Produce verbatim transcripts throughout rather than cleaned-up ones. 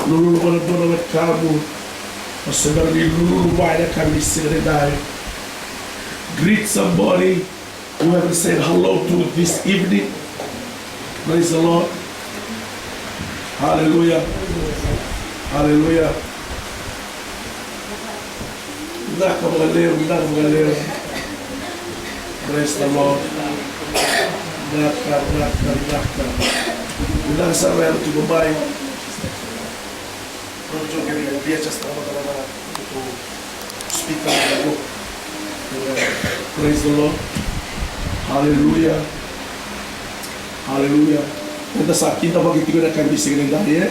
Lululu vua na dua na wekamu. O se bera ni lululu vua ena yakavi ni siga nidai. Greet somebody you haven't said hello to this evening. Praise the Lord. Hallelujah. Hallelujah. Vinaka vakalevu, vinaka vakalevu. Praise the Lord. Vinaka, vinaka, vinaka. Vinaka sara na yalo tiko mai. Brother Joe, can you be just a moment, a moment, to speak a little? Praise the Lord. Hallelujah. Hallelujah. Eda sa kidavaki tiko ena yakavi ni siga nidai, e?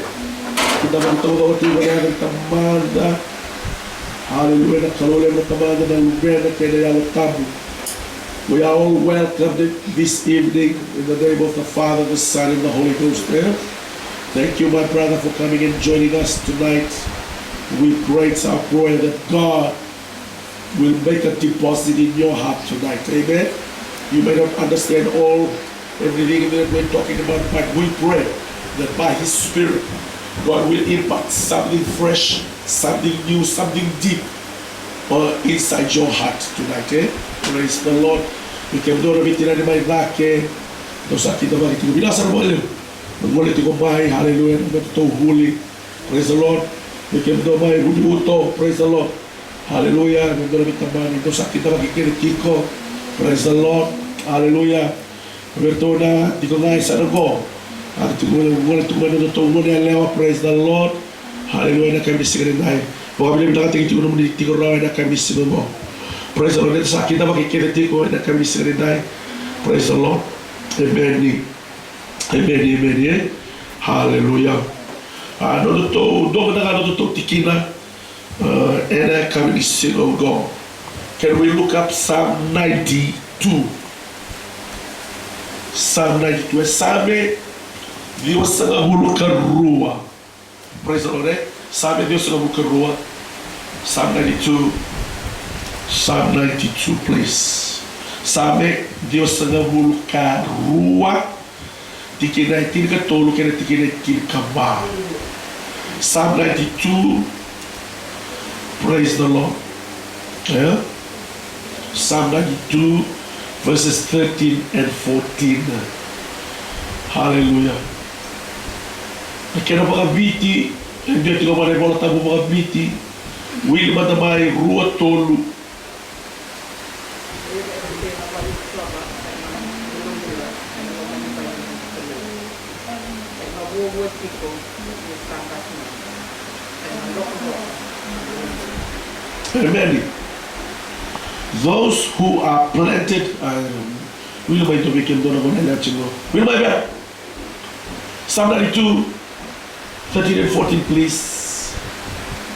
Kidavaki taucoko tiko ena yaca ni Tamada. Hallelujah. Na Kalou levu na Tamada, na Luvena kei na Yalo Tabu. We are all welcomed this evening in the name of the Father, the Son, and the Holy Ghost, eh? Thank you, my brother, for coming and joining us tonight. We pray, it's our prayer that God will make a deposit in your heart tonight. Amen. You may not understand all, everything that we're talking about, but we pray that by His Spirit, God will impart something fresh, something new, something deep, uh, inside your heart tonight, eh? Praise the Lord. Ni kemudou na veitinani mai cake, dou sa kidavaki tiko. Vinaka sara vakalevu. Gole tiko mai, hallelujah, na nodatou vuli. Praise the Lord. Ni kemudou mai vuli uto, praise the Lord. Hallelujah. Ni dou na veitabani, dou sa kidavaki kece tiko. Praise the Lord. Hallelujah. Vei ratou na tiko ga e sa na qo. A tiko gole tiko mai na nodatou gone yalewa. Praise the Lord. Hallelujah. Ena yakavi ni siga nidai. Vakavinavinakataki tiko nomuni tiko rawa ena yakavi ni siga qo. Praise the Lord. Ni sa kidavaki kece tiko ena yakavi ni siga nidai. Praise the Lord. Amen. Amen, amen, eh? Hallelujah. A, nodatou, dua mada ga nodatou tikina, uh, ena yakavi ni siga qo. Can we look up Psalm ninety-two? Psalm ninety-two, e Same ciwasagavulu ka rua. Praise the Lord, eh? Same ciwasagavulu ka rua. Psalm ninety-two. Psalm ninety-two, please. Same ciwasagavulu ka rua. Tikina e tinikatolu kei na tikina e tinikava. Psalm ninety-two. Praise the Lord. Eh? Psalm ninety-two, verses thirteen and fourteen. Hallelujah. Na kena vakaviti, e dua tiko mai na iVola Tabu vakaviti, wili mada mai rua tolu. Amen. Those who are planted, um, wili mai dua vei kemudou na gone yalewa tiko. Wili mai vei. Psalm ninety-two, thirteen and fourteen, please.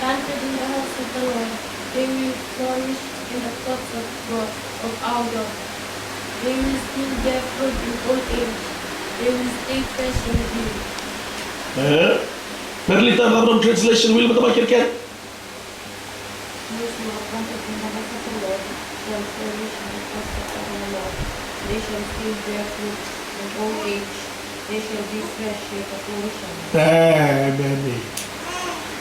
Planted in the house of the Lord, they will flourish in the courts of God, of our God. They will still bear fruit in old age. They will stay fresh and green. Eh? Perlita, another translation, wili mada mai kerekere. Those who are planted in the house of the Lord shall flourish in the courts of the Lord. They shall still bear fruit in old age. They shall be fresh yet flourishing. Amen.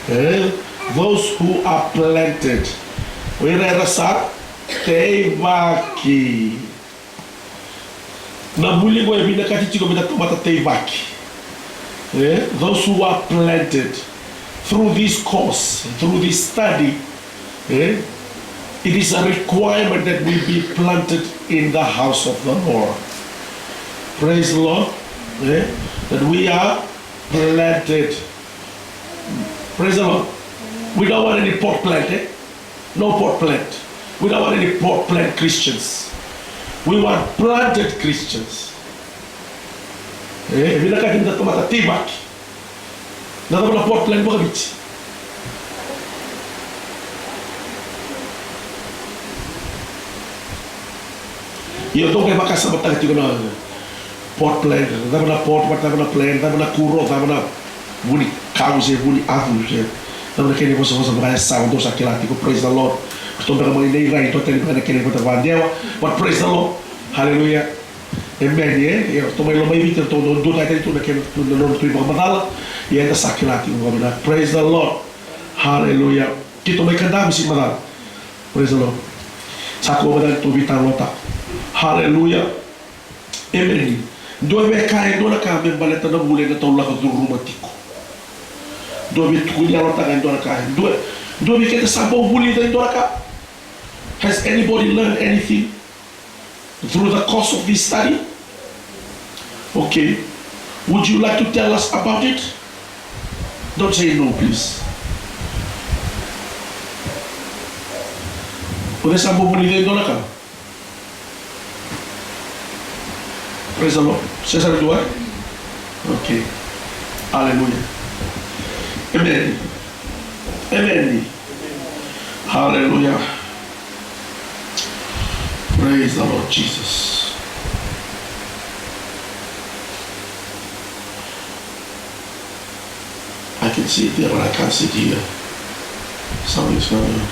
Eh? Those who are planted. O ira era sa teivaki. Na vuli qo e vinakati tiko me da tamata teivaki. Eh, those who are planted through this course, through this study, eh, it is a requirement that we be planted in the house of the Lord. Praise the Lord. Eh, that we are planted. Praise the Lord. We don't want any pot plant, eh? No pot plant. We don't want any pot plant Christians. We want planted Christians. Eh, vinakati me da tamata teivaki. Na cava na pot plant vakaviti? Io, tou qai vakasamataka tiko na pot plant, cava na pot, cava na plant, cava na kuro, cava na vunikau se vuniacu se cava na kena ivosavosa vakayasana, dou sa kila tiko, praise the Lord. Tou beka mai nei rai, tou tani beka na kena ivota vakadewa, but praise the Lord. Hallelujah. Amen, e? Ia, tou mai Lomaiviti, tou dua tani tu na kena, na nona tu ivakamacala. Ia eda sa kila tiko qo vinaka. Praise the Lord. Hallelujah. Keitou mai Kadavu se macala. Praise the Lord. Sa kua macala keitou veitalanoataka. Hallelujah. Amen. Dua vei keda e dua na ka me baleta na vuli eda tou lako curuma tiko. Dua vei tukuni yalotaka e dua na ka. Dua, dua vei keda sa bau vulica e dua na ka. Has anybody learned anything through the course of this study? Okay. Would you like to tell us about it? Don't say no, please. O cei sa bau vulica e dua na ka? Praise the Lord. Cesare dua? Okay. Hallelujah. Amen. Amen. Hallelujah. Praise the Lord Jesus. I can see it there, but I can't see it here. Something's going on.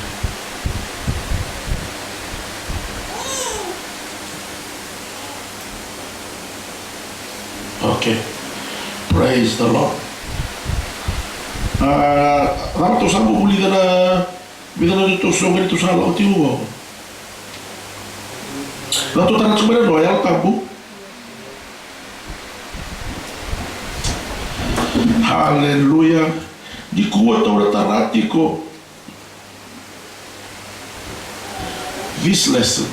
Okay. Praise the Lord. Ah, cava tou sa bau vulica na, vica na tou sa, tou sa lako tiko qo. Na tou tara tiko mai na noa, Yalo Tabu. Hallelujah. Nikua tou na tara tiko this lesson.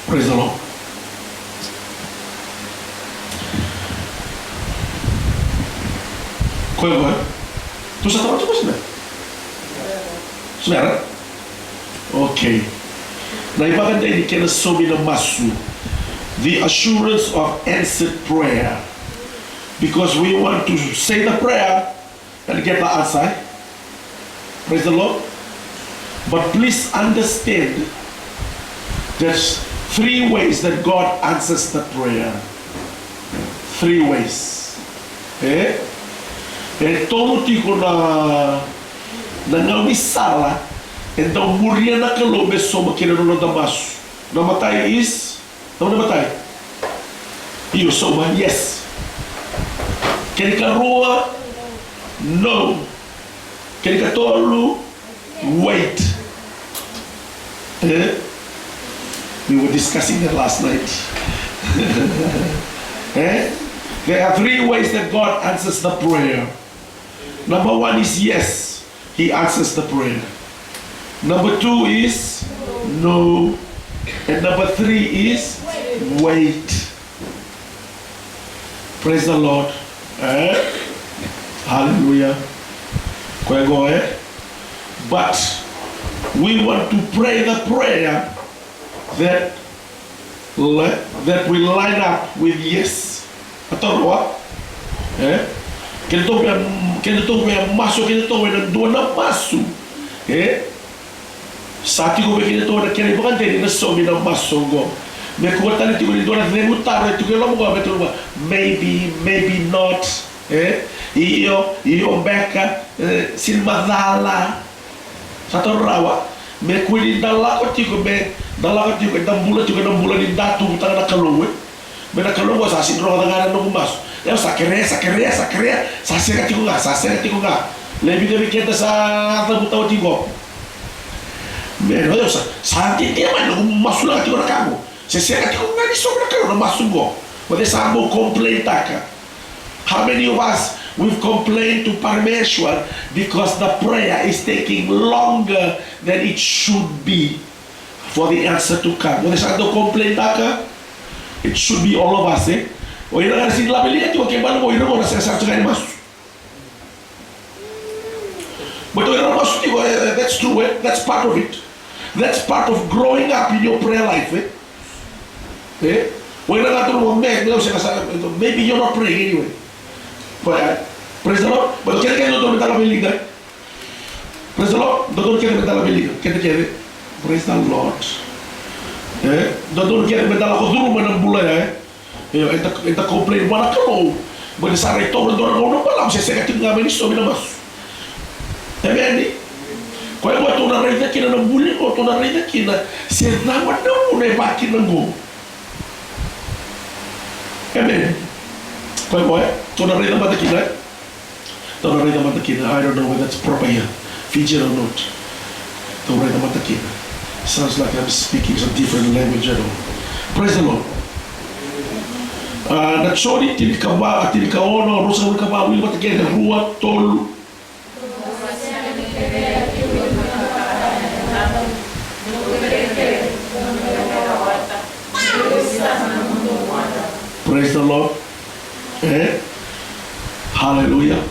Praise the Lord. Koya, koya. Tou sa tara tiko se bera? Se bera? Okay. Na ivakadei ni kena saumi na masu. The assurance of answered prayer. Because we want to say the prayer and get the answer. Praise the Lord. But please understand, there's three ways that God answers the prayer. Three ways. E? E tolu tiko na, na gaunisala e dau muria na Kalou me sauma kina na noda masu. Na imatai is, na imatai. Io, sauma, yes. Kena ikarua, no. Kena ikatolu, wait. Eh? We were discussing that last night. Eh? There are three ways that God answers the prayer. Number one is yes, He answers the prayer. Number two is no. And number three is wait. Praise the Lord. Eh? Hallelujah. Koya qo, eh? But we want to pray the prayer that, that will line up with yes. A taroa, eh? Kedatou via, kedatou via masu, kedatou ena dua na masu, eh? Sa tiko vei kedatou na kena ivakadei ni na saumi na masu oqo. Me kua tale tiko ni dua na cegu taro e tiko e loma qo, me tukuna, maybe, maybe not, eh? Io, io beka, eh, sega ni macala. Sa taura rawa. Me kua ni da lako tiko, me da lako tiko, eda bula tiko ena bula ni da tuvutaka na Kalou, e. Me na Kalou qo sa sega ni rogoca ga na noqu masu. Au sa kerea, sa kerea, sa kerea, sa sega tiko ga, sa sega tiko ga. Levu vei keda sa cavuta oti qo. Me na, au sa, sa dede mai noqu masulaka tiko na ka qo. Se sega tiko ga ni sauma na Kalou na masu qo. Baleta sa bau complain taka. How many of us, we've complained to Parameshwar because the prayer is taking longer than it should be for the answer to come? Baleta sa dau complain taka, it should be all of us, eh? O ira ga na sega ni lave liga tiko, ke baleta o ira ga na sega sara tiko ga ni masu. But o ira na masu tiko, eh, that's true, eh? That's part of it. That's part of growing up in your prayer life, eh? Eh? O ira ga tu na, me, me, sega sa, maybe you're not praying anyway. But, eh, praise the Lord. But kere, kere, dodonu me da lave liga. Praise the Lord. Dodonu kece me da lave liga. Kece, kece. Praise the Lord. Eh? Dodonu kece me da lako curuma na bula ya, eh? Io, eda, eda complain vua na Kalou. Baleta sa rai taura e dua na gauna balavu se sega tiko ga mai ni saumi na masu. Emeni. Koya qo tou na raica kina na buli qo, tou na raica kina se cava na vuna e vaka kina qo. Amen. Koya, koya. Tou na raica mada kina, e? Tou na raica mada kina. I don't know whether it's proper here, Fijian or not. Tou raica mada kina. Sounds like I'm speaking some different language, you know. Praise the Lord. A, na Joni tinikava, a, tinikaono, ruasagavulu ka va, wili vata kei na rua, tolu. Praise the Lord. E? Hallelujah.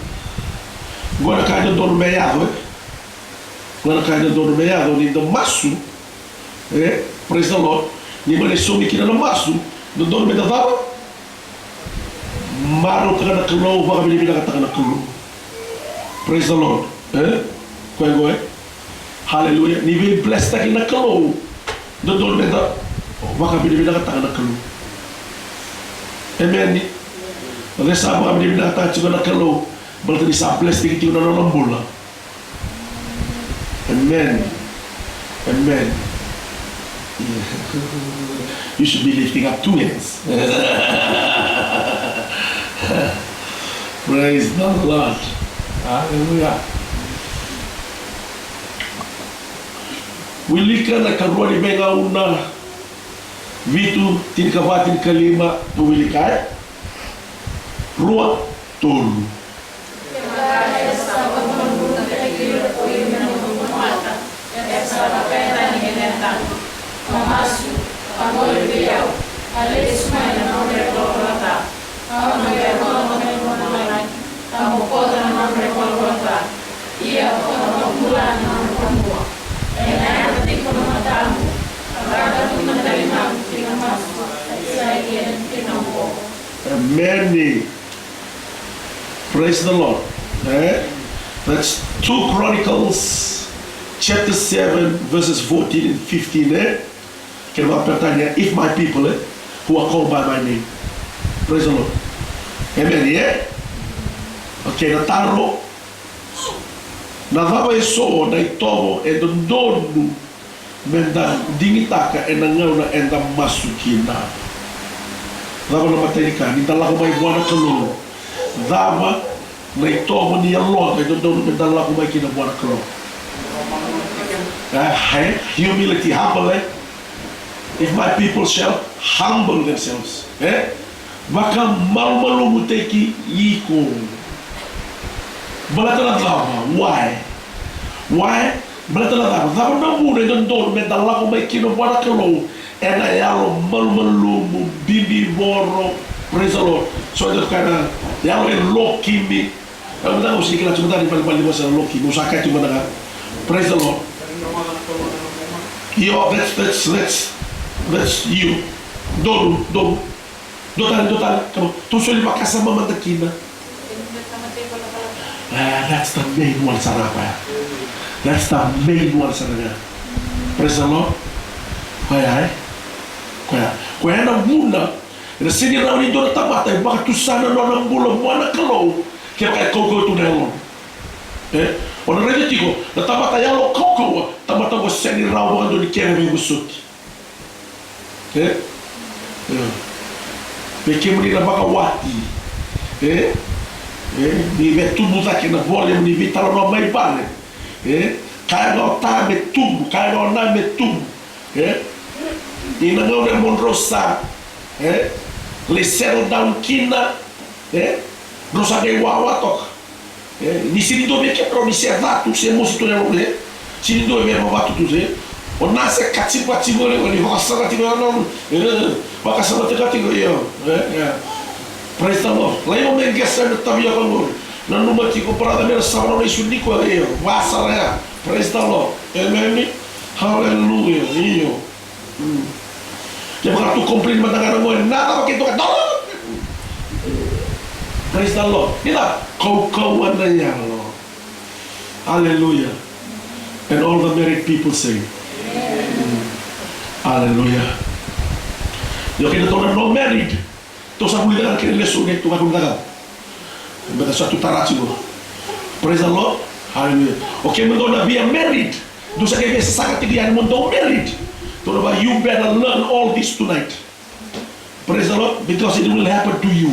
Qo na ka e dodonu me yaco, e? Qo na ka e dodonu me yaco ni da masu, e? Praise the Lord. Ni mai na saumi kina na masu, dodonu me da cava? Marautaka na Kalou, vakavinavinakataka na Kalou. Praise the Lord. E? Koya qo, e? Hallelujah. Ni veiblesstaki na Kalou, dodonu me da vakavinavinakataka na Kalou. Amen. O cei sa vakavinavinakataka tiko na Kalou baleta ni sa blesstaki tiko na nona bula? Amen. Amen. You should be lifting up two hands. Praise the Lord. Hallelujah. Wilika na ikarua ni Veigauna vitu, tinikava, tinikalima, tou wilika, e? Rua, tolu. Amen. Praise the Lord. Eh? That's two Chronicles chapter seven, verses fourteen and fifteen, eh? Kena vakabetania, if my people, eh, who are called by my name. Praise the Lord. Amen, yeah? Okay, na taro. Na cava eso na itovo e dodonu me da digitaka ena gauna eda masu kina? Cava na imatai ni ka ni da lako mai vua na Kalou? Cava na itovo ni yaloda e dodonu me da lako mai kina vua na Kalou? Ah, eh? Humility, humble, eh? If my people shall humble themselves, eh? Vakamalumalumutaki iko. Baleta na cava? Why? Why? Baleta na cava? Cava na vuna e dodonu me da lako mai kina vua na Kalou ena yalo malumalumu, bibivoro? Praise the Lord. So e dua na ka na yalo e lokimi. Au mada ga au sega ni kila tiko mada ni balibali ni vosa na lokimi, au sa kaya tiko mada ga. Praise the Lord. Io, that's, that's, that's, that's you. Donu, donu. Dua tale, dua tale. Come on. Tou soli vakasama mada kina. Ah, that's the main one sara ga koya. That's the main one sara ga. Praise the Lord. Koya, eh? Koya. Koya na vuna ena sega ni rawa ni dua na tamata e vakatusa na nona bula vua na Kalou kevaka e kaukauwa tu na yalona. Eh? O na raica tiko na tamata yalo kaukauwa, tamata qo sega ni rawa vakadua ni kere veivosoti. Eh? Eh. Vei kemuni na vakawati, eh? Eh? Ni veitubu cake na volume ni veitalanoa mai vale, eh? Kaya ga o ta me tubu, kaya ga o na me tubu, eh? Ina gauna mo drau sa, eh, lai settle down kina, eh, drau sa qai wawa toka. Eh, ni sega ni dua vei kedrau ni se ca tu, se mosi tu na yalo, eh. Sega ni dua e via vavatu tu, eh. O na se kacivaciva, eh, ni vakasama tiko, eh, vakasama tiko, tiko, io, eh, eh. Praise the Lord. Lai o me qesa na tavioka qori. Nanuma tiko, brother, me na sava na isu ni koya, io. Vasara ya. Praise the Lord. Amen. Hallelujah. Io. Mm. Kevaka tu complain mada ga na gone, na cava keitou ka dau. Praise the Lord. Ni da kaukauwa na yalo. Hallelujah. And all the married people say, mm. Hallelujah. Io, keda tou na no married. Tou sa vulica ga na kena lesoni, tou sa vulica ga. Baleta sa tu tara tiko. Praise the Lord. Hallelujah. Okay, mo dou na via married. Dou sa qai via sasaga tiko yani mo dou married. Tou na via, you better learn all this tonight. Praise the Lord, because it will happen to you.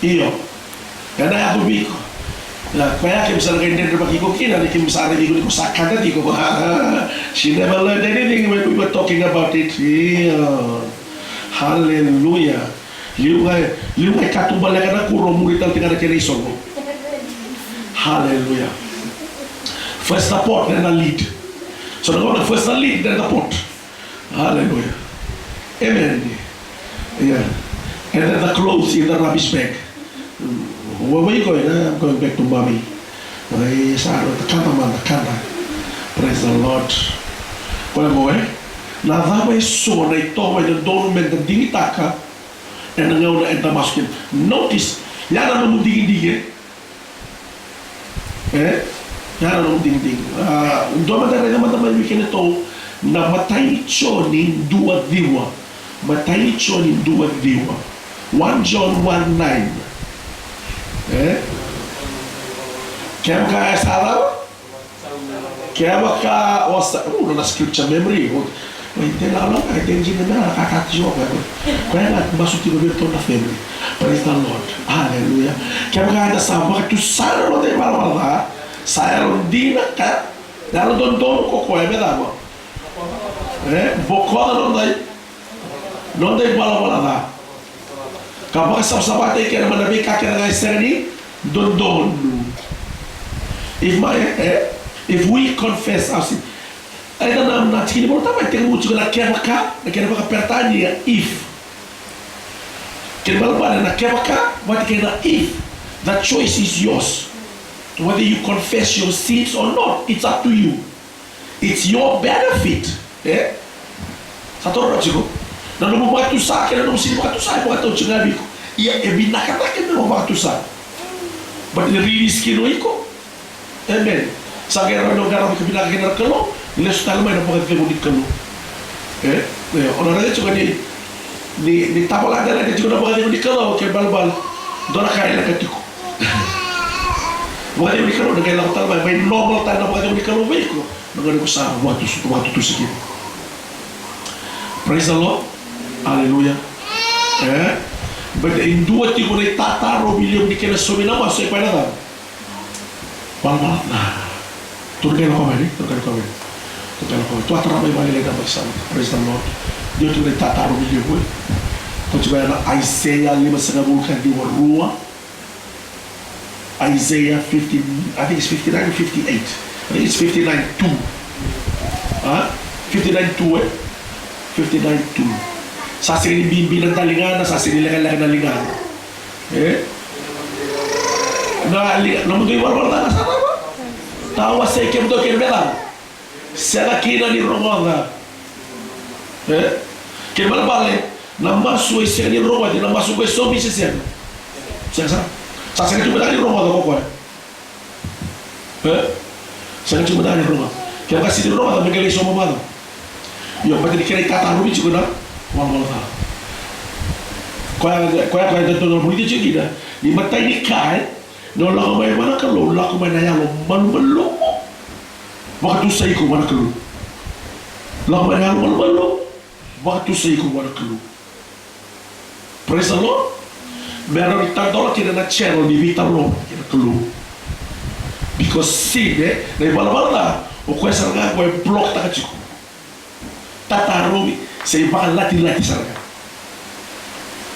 Io. Ena yaco vei iko. Na koya keimami sa na qai dredrevaki iko kina, ni keimami sa raici iko ni ko sa kada tiko. She never learned anything when we were talking about it. Io. Hallelujah. Liu ga, liu ga e katubaleka na kuro, muri tale tiko ga na kena isogo. Hallelujah. First na pot, then na lid. So na gauna first na lid, then the pot. Hallelujah. Amen. Yeah. And then the clothes in the rubbish bag. Where, where you going? "Ah, I'm going back to mommy." Ai, sa rauta, kada mada, kada. Praise the Lord. Koya qo, e? Na cava eso na itovo e dodonu meda digitaka ena gauna eda masu kina? Notice, ya na nomu digidigi, e? E? Ya na nomu digidigi. A, dua mada, raica mada mai vei kedatou na imatai ni Joni dua ciwa. Imatai ni Joni dua ciwa. One John one nine. E? Kevaka e sa cava? Kevaka o sa, u, nona scripture memory. O, o, e dela, o, e dela ni mera na ka kati o, o, o, koya ga masu tiko vei ratou na family. Praise the Lord. Hallelujah. Kevaka eda sa vakatusa na noda ivalavala ca, sa yalodina ka yalododonu ko koya me cava? E, bokoca noda i noda ivalavala ca. Ka vakasavasavataki keda mai na veika kece ga e sega ni dodonu. If my, eh, if we confess our sin. Aida na, na tiki ni Volatabu e tekivu tiko na kevaka, na kena vakaperitania if. Kena ibalebale na kevaka vata kei na if. The choice is yours. Whether you confess your sins or not, it's up to you. It's your benefit. E? Sa toro tiko. Na nomu vakatusa kei na nomu sega ni vakatusa e vakatau tiko ga vei iko. Ia e vinaka cake me o vakatusa. But e release kina o iko. Amen. Sa qai rawa ni o qaravi ka vinaka kina na Kalou, lesu tale mai na vakacegu ni Kalou. E? E, o na raica tiko ni, ni, ni tavala dela tiko na vakacegu ni Kalou, kena ibalebale dua na ka e leqa tiko. Vakacegu ni Kalou na qai lako tale mai, mai normal tale na vakacegu ni Kalou vei iko. Na gauna ko sa vakatutusa, vakatutusa kina. Praise the Lord. Hallelujah. E? But e dua tiko na itatarovi levu ni kena saumi na masu, e koya na cava? Valavala ca. Tou na qai lako mai, tou na qai lako mai. Tou na qai lako mai. Tou a tara mai vale lai na mai sa. Praise the Lord. Dua tiko na itatarovi levu, e. Tou tiko ya na Isaiah limasagavulu ka ciwa rua. Isaiah fifty, I think it's fifty-nine or fifty-eight. I think it's fifty-nine two. A? Fifty-nine two, e? Fifty-nine two. Sa sega ni bibi na daligana, sa sega ni lekaleka na ligana. E? Na liga, nomudou ivalavala ca na sa cava? Tawasei kemudou kei na me cava? Sega kina ni rogoca. E? Kena ibalebale na masu e sega ni rogoci, na masu qo e saumi se sega? Sega sara. Sa sega tiko beka ni rogoca ko koya. E? Sega tiko beka ni rogoca. Kevaka sega ni rogoca, me qai lai sauma vacava? Io, baleta ni kena itatarovi tiko na valavala ca. Koya, koya, koya e dodonu me da tiko kina. Ni matai ni ka, e? Na lako mai vua na Kalou, lako mai na yalo malumalumu. Vakatusa iko vua na Kalou. Lako mai na yalo malumalumu. Vakatusa iko vua na Kalou. Praise the Lord. Me rawa ni tadola kina na channel ni veitalanoa kei na Kalou. Because sin, e, na ivalavala ca, o koya sara ga ko e block taka tiko. Tatarovi se ivakalatilati sara ga.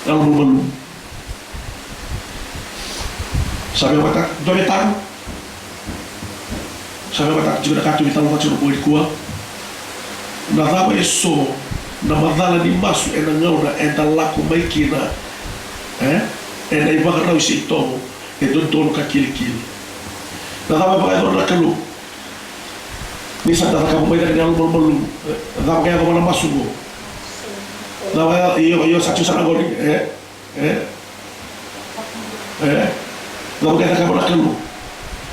Yalo malumalumu. Sa veiwataka, dua vei taro. Sa veiwataka tiko na ka tu ni taro vata tiko na bogi nikua. Na cava eso na macala ni masu ena gauna eda lako mai kina, e? Ena ivakarau se itovo e dodonu ka kilikili. Na cava e vakayacora na Kalou? Ni sa da cakava mai cake na yalo malumalumu. E, cava ka yaco vua na masu qo? Cava, io, io, sa tiko sara qori, e? E? E? Cava ka cakava na Kalou?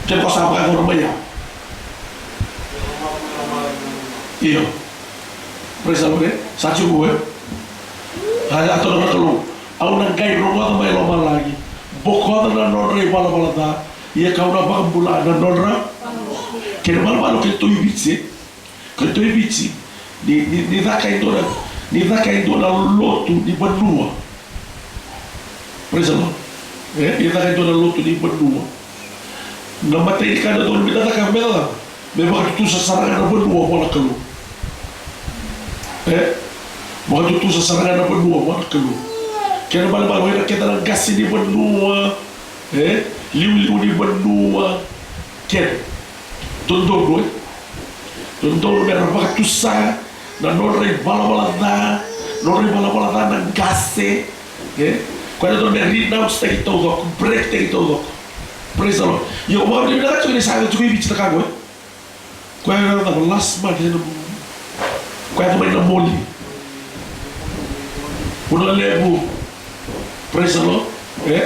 Kevaka sa vakayacora mai ya. Io. Praise the Lord, e? Sa tiko qo, e? A, a tukuna na Kalou. Au na qai rogoca mai lomalagi. Bokoca na nodra ivalavala ca. Ia kau na vakabula na nodra. Kena ibalebale o keitou i Viti, e? Keitou i Viti, ni, ni, ni caka e dua na, Ni caka e dua na lotu ni vanua. Praise the Lord. E, ni caka e dua na lotu ni vanua. Na imatai ni ka na dodonu me da caka me cava? Me vakatutusa sara ga na vanua vua na Kalou. E? Vakatutusa sara ga na vanua vua na Kalou. Kena ibalebale o ira keda na qase ni vanua. E? Liuliu ni vanua. Kena. Dodonu, e? Dodonu me ra vakatusa na nodra ivalavala ca, nodra ivalavala ca na qase. E? Koya dodonu me renounce-taki taucoko, break-taki taucoko. Praise the Lord. Io, au vakavinavinaka tiko ni sa yaco tiko i Viti na ka qo, e? Koya na cava last month, e, na, koya yaco mai na Moli. Vanua Levu. Praise the Lord. E?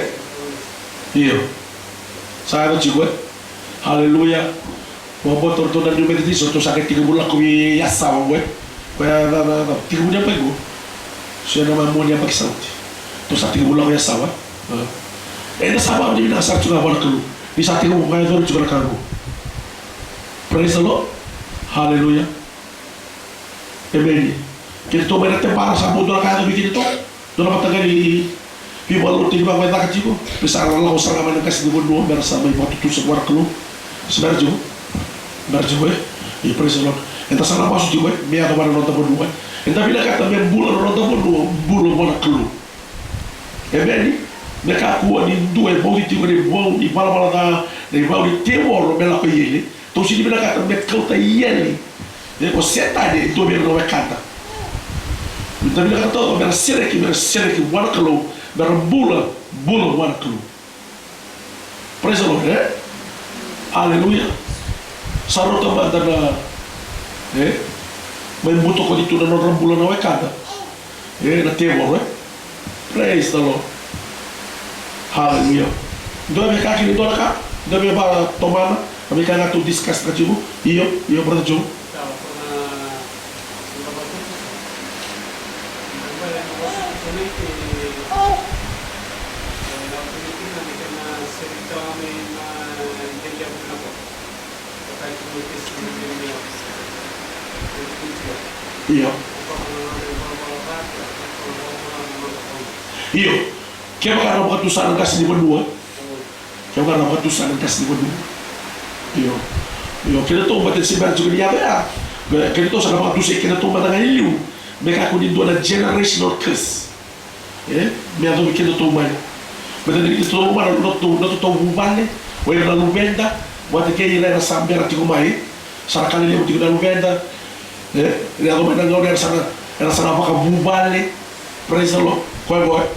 Io. Sa yaco tiko, e? Hallelujah. Vakabauta o ratou na New Methodist, o ratou sa qai tekivu lako i Yasawa qo, e. Koya na, na, na, tekivu ni yabaki qo. So na mai Moli, yabaki sa oti. Ratou sa tekivu lako i Yasawa, e. Eda sa vakavinavinaka sara tiko ga vua na Kalou. Ni sa tekivu vakayacori tiko na ka qo. Praise the Lord. Hallelujah. Emeni. Keitou mai na tebara sa bau dua na ka yaco vei keitou. Dua na mataqali veivakalotutaki vaka e caka tiko. Me sa ra lako sara ga mai na qase ni vanua me ra sa mai vakatutusa vua na Kalou. Se me ra tiko. Me ra tiko, e. E, praise the Lord. Eda sa na masu tiko, e. Me yaco mai na noda vanua, e. Eda vinakata me bula na noda vanua, bula vua na Kalou. Emeni. Me kakua ni dua e vauci tiko na ivau ni valavala ca, na ivau ni tevoro me lako i ele. Tou sega ni vinakata me kauta i eli, e, o Setani e dua vei ira na wekada. Eda vinakata taucoko me ra sereki, me ra sereki vua na Kalou, me ra bula, bula vua na Kalou. Praise the Lord, e? Hallelujah. Sa rauta mada na, e? Mai butokoti tu na nodra bula na wekada. E, na tevoro, e? Praise the Lord. Hallelujah. Dua me ka kina, dua na ka, dua me vakatomana, a me ka ga tou discuss-taka tiko. Io, io, brother Joe. Io. Io. Kevaka na vakatusa na qase ni vanua. Kevaka na vakatusa na qase ni vanua. Io. Io, kedatou baleta se bera tiko ni yaco ya. Kedatou sa na vakatusa i kedatou mada ga i liu. Me kakua ni dua na generational curse. E, me yacovi kedatou mai. Baleta ni kedatou mai na nodatou, nodatou vuvale, o ira na luveda, vata kei ira era sa bera tiko mai. Sa na ka lelevu tiko na luveda. E, era yaco mai na gauna era sa na, era sa na vakavuvale. Praise the Lord. Koya, koya.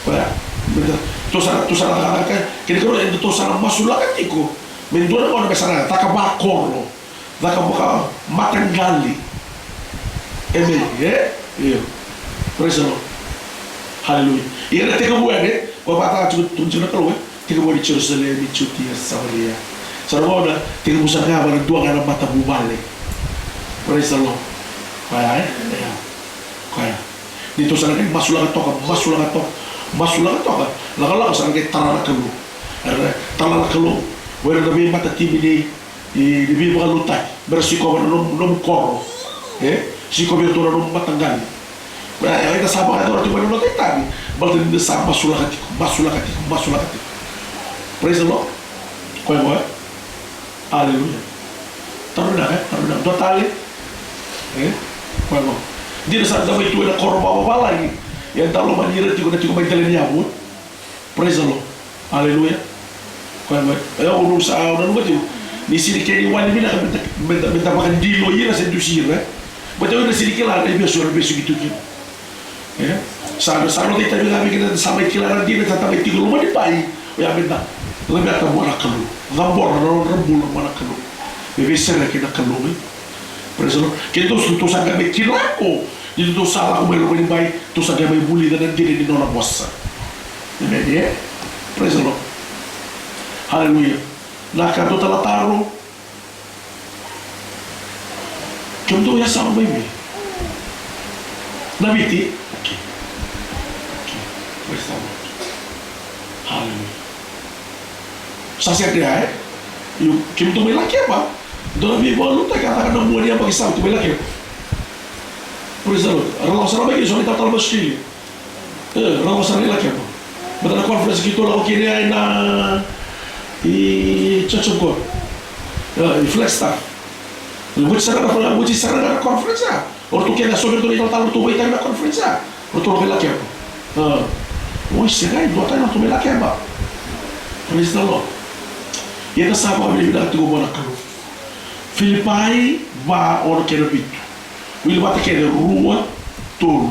Koya. Baleta tou sa na, tou sa na cakacaka. Kena ikarua, edatou sa na masulaka tiko. Me dua na gauna me sa na caka vakoro. Caka vakamataqali. Amen. E? Io. Praise the Lord. Hallelujah. Ia na tekivu yani, ko vakataka tiko, tukuna tiko na Kalou, e? Tekivu yani Jerusalemi, Jutia, Samaria. Sa na gauna, tekivu sa na yava na dua ga na matavuvale. Praise the Lord. Koya, e? Ia. Koya. Ni tou sa na qai masulaka toka, masulaka toka, masulaka toka. Lakolako sa na qai tara na Kalou. Era tara na Kalou. O ira na veimatatimi ni i, ni veivakalotutaki, me ra sikova na nomu, nomu koro. E? Sikova tu na nomu mataqali. E, e, eda sa vakayacora tiko mai na noda itavi, baleta ni da sa masulaka tiko, masulaka tiko, masulaka tiko. Praise the Lord. Koya, koya. Hallelujah. Taro vinaka, e? Taro vinaka. Dua tale. E? Koya, koya. Dina sa da mai tu ena koro vakavavalagi. Ia da lomani ira tiko na tiko mai dela ni yavu. Praise the Lord. Hallelujah. Koya, koya. E, au nanuma, sa, au nanuma tiko. Ni sega ni kena iwali vinaka meda, meda, meda vakadiloi ira se dusi ira. Baleta o ira sega ni kila na ivesu era vesuki tu kina. E? Sa, sa noda itavi ga vei keda, sa mai kila na dina, sa ta mai tiko loma ni bai. Oya meda laveta vua na Kalou. Cabora na nodra bula vua na Kalou. Me veisereki na Kalou, e? Praise the Lord. Keitou sa, tou sa qai mai kila ko ni tou sa lako mai loma ni bai, tou sa qai mai vulica na dina ni nona vosa. Amen, e? Praise the Lord. Hallelujah. Na ka tou tala taro. Kemudou Yasawa mai vei? Na Viti? Okay. Okay. Praise the Lord. Hallelujah. Sa sega ya, e? Io, kemudou mai Lakeba. Dou na veivakalotutaki a caka na mua ni yabaki sa oti mai Lakeba. Praise the Lord. Ra lako sara mai kina so na italatala mai Australia. E, ra lako sara i Lakeba. Baleta na conference keitou lako kina ya ena, i Church of God. E, i Flagstaff. Oti sara ga, oti sara ga na conference ya. O ratou kece a so vei ratou na italatala, o ratou vakaitavi na conference ya. O ratou lako i Lakeba. E. Oi, se qai dua tale na ratou mai Lakeba. Praise the Lord. Ia da sa vakavinavinaka tiko vua na Kalou. Filipai va, ono kei na vitu. Wili vata kece, rua, tolu.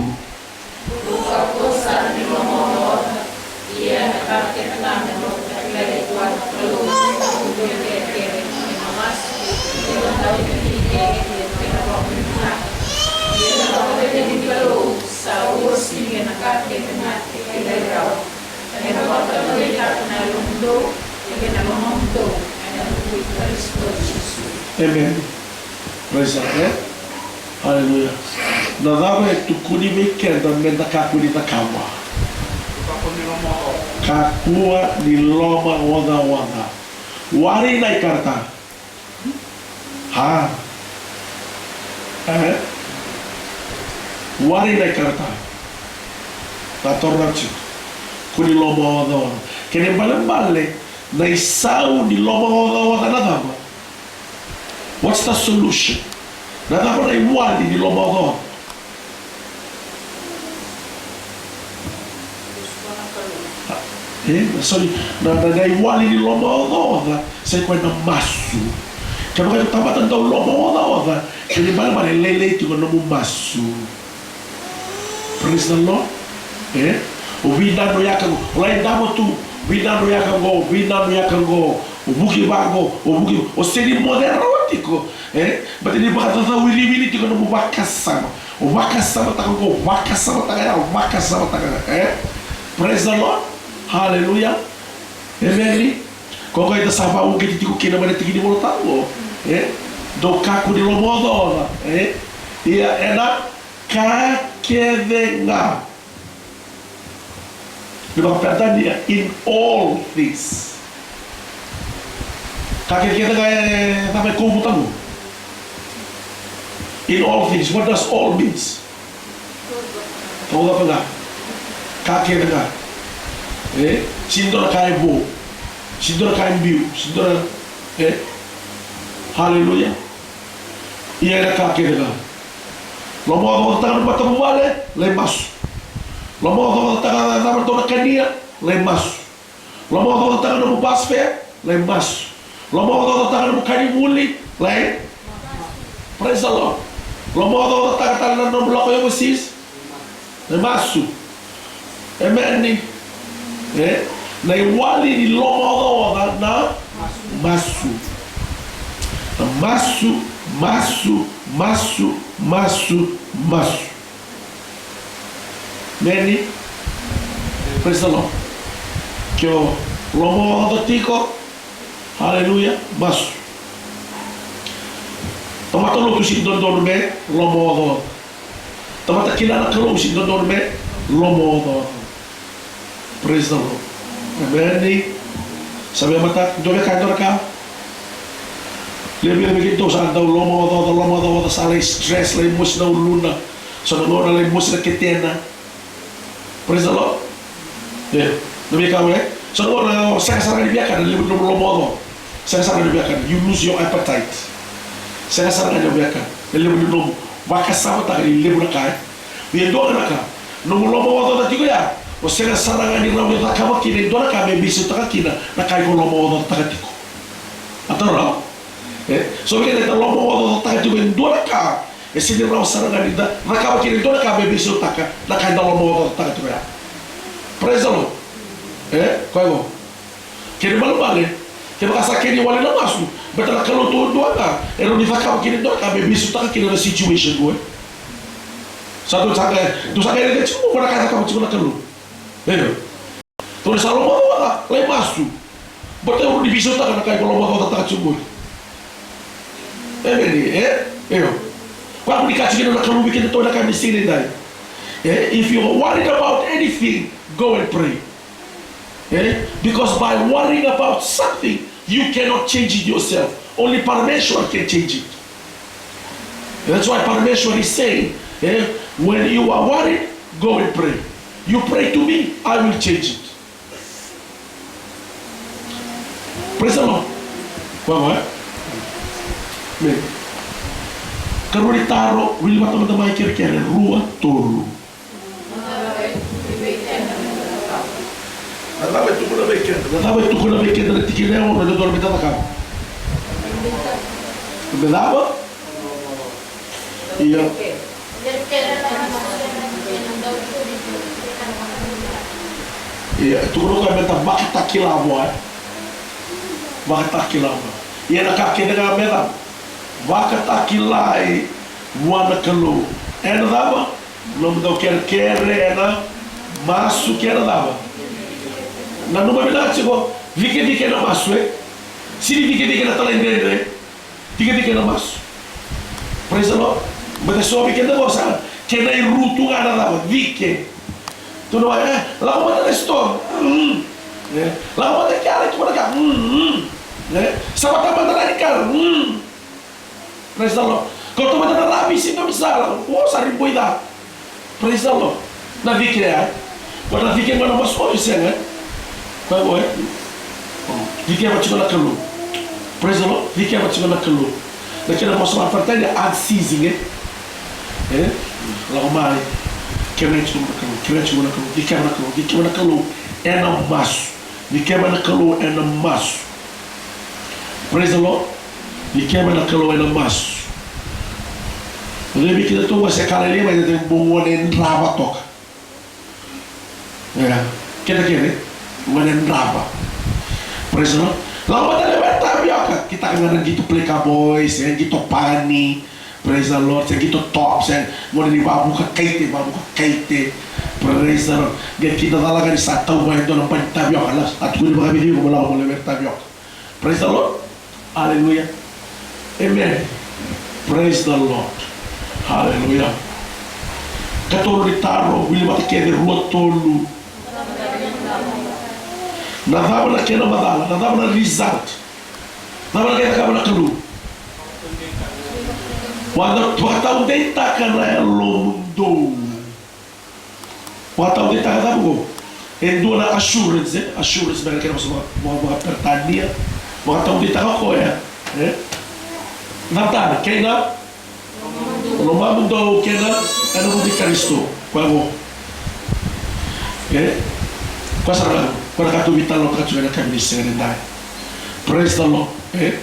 Amen. Praise the Lord. Hallelujah. Na cava e tukuni vei keda me da kakua ni cakava? Kakua ni lomaocaoca. Wari na ikarata. Ha? E? Wari na ikarata. Na torati. Kua ni lomaocaoca. Kena ibalebale na isau ni lomaocaoca na cava? What's the solution? Na cava na iwali ni lomaocaoca? E, sorry, na, na, na iwali ni lomaocaoca sa i koya na masu. Kevaka o tamata dau lomaocaoca, kena ibalebale e lailai tiko na nomu masu. Praise the Lord. E? O vinanuyaka qo. O lai davo tu. Vinanuyaka qo, vinanuyaka qo. O vuki vaqo, o vuki. O sega ni moce rawa tiko. E? Baleta ni vakacaucauyaki tiko na nomu vakasama. O vakasamataka qo, vakasamataka ya, o vakasamataka ya. E? Praise the Lord. Hallelujah. Amen. Ko koya eda sa vakauqeti tiko kina mai na tiki ni Volatabu. E? Dou kakua ni lomaocaoca. E? Ia ena ka kece ga. Ni vakaperitania, in all things. Ka kece kece ga e cava e kovu taqo? In all things. What does all means? Taucava ga. Ka kece ga. E? Sega ni dua na ka e vo. Sega ni dua na ka e biu. Sega ni dua na, e? Hallelujah. Ia ena ka kece ga. Lomaocaocataka na matavuvale, lai masu. Lomaocaocataka na cava dou na kania, lai masu. Lomaocaocataka na nomu bus fare, lai masu. Lomaocaocataka na nomu ka ni vuli, lai. Praise the Lord. Lomaocaocataka tale na nomu lako i overseas, lai masu. Emeni. E? Na iwali ni lomaocaoca na masu. Na masu, masu, masu, masu, masu. Emeni. Praise the Lord. Ke o lomaocaoca tiko. Hallelujah. Masu. Tamata lotu sega ni dodonu me lomaocaoca. Tamata kila na Kalou sega ni dodonu me lomaocaoca. Praise the Lord. Emeni. Sa via matata, dua via kaya e dua na ka. Levu vei keitou sa dau lomaocaoca, lomaocaoca, sa lai stress, lai mosi na uluna. So na gauna lai mosi na ketena. Praise the Lord. E, na via kaya, e? So na gauna sega sara ga ni via kana, levu ni nomu lomaocaoca. Sega sara ga ni via kana. You lose your appetite. Sega sara ga ni via kana. Levu ni nomu vakasamataka ni levu na ka, e. Ia e dua ga na ka, nomu lomaocaoca tiko ya, o sega sara ga ni rawa ni cakava kina e dua na ka me veisautaka kina na ka iko lomaocaocataka tiko. A taura? E, so vei keda eda lomaocaocataka tiko e dua na ka, e sega ni rawa sara ga ni da cakava kina e dua na ka me veisautaka na ka eda lomaocaocataka tiko ya. Praise the Lord. E, koya qo. Kena ibalebale, kevaka sa kena iwali na masu, baleta na Kalou duadua ga e rawa ni cakava kina e dua na ka me veisautaka kina na situation qo, e. Sa dou sa qai, dou sa qai raica tiko qo na ka e cakava tiko na Kalou. Io. Dou sa lomaocaoca, lai masu. Baleta e rawa ni veisautaka na ka iko lomaocaocataka tiko qori. Emeni, e? Io. Koya gona e kaya tiko na Kalou vei kedatou ena yakavi ni siga nidai. E, if you are worried about anything, go and pray. Eh? Because by worrying about something, you cannot change it yourself. Only Parameshwar can change it. That's why Parameshwar is saying, Eh, when you are worried, go and pray. You pray to me, I will change it. Praise the Lord. Vamos, eh? Amen. Karua ni taro, wili vata mada mai, kerekere rua, tolu. Na cava e tukuna vei keda? Na cava e tukuna vei keda na tikina e ono, na dodonu me da cakava? Me cava? Ia. Ia, e tukuna o koya me da vakatakila vua, e? Vakatakila vua. Ia na ka kece ga me da vakatakilai vua na Kalou. Ena cava? Nomudou kerekere, ena masu kei na cava? Nanuma vinaka tiko, cikecike na masu, e? Sega ni cikecike na talaidredre. Cikecike na masu. Praise the Lord. Baleta so vei keda qo sa kena irutu ga na cava? Cike. Tukuna vua, e, lako mada na store. Mm. E, lako mada ki yara, tukuna ka. Mm, mm. E, savata mada na car. Mm. Praise the Lord. Kauta mada na rubbish i nomu sala. O, sa riboi ca. Praise the Lord. Na cike ya. Ko na cike qo na masu o, e sega, e? Koya qo, e? Cikeva tiko na Kalou. Praise the Lord. Cikeva tiko na Kalou. Na kena vosa vakaperitania, unceasing, e? E? Lako mai. Kerea tiko na Kalou. Kerea tiko na Kalou. Cikeva na Kalou. Cikeva na Kalou ena masu. Cikeva na Kalou ena masu. Praise the Lord. Cikeva na Kalou ena masu. O cei vei kedatou qo se ka lailai mai, e dau bau gone drava toka. Ia, keda kece, gone drava. Praise the Lord. Lako mada lewena tavioka. Kitaka ga na qito Playka Boys, e, qito Pani. Praise the Lord. Se qito Top, se gone ni vavuka kaite, vavuka kaite. Praise the Lord. Qai kidacala ga ni sa tauva e dua na bani tavioka, la, a tukuni vakavei iko mo lako mo lewena tavioka. Praise the Lord. Hallelujah. Amen. Praise the Lord. Hallelujah. Katolu ni taro, wili vata kece, rua, tolu. Na cava na kena macala, na cava na result? Cava na kena cakava na Kalou? Vaka, vakataudeitaka na yalomudou. Vakataudeitaka cava qo? E dua na assurance, e? Assurance, me na kena vosa vaka, vaka, vakaperitania. Vakataudeitaka o koya, e? Na tani, kei na lomamudou kei na, ena vuku i Karisito. Koya qo. E? Koya sara ga, koya na ka tou veitalanoataka tiko ena yakavi ni siga nidai. Praise the Lord. E?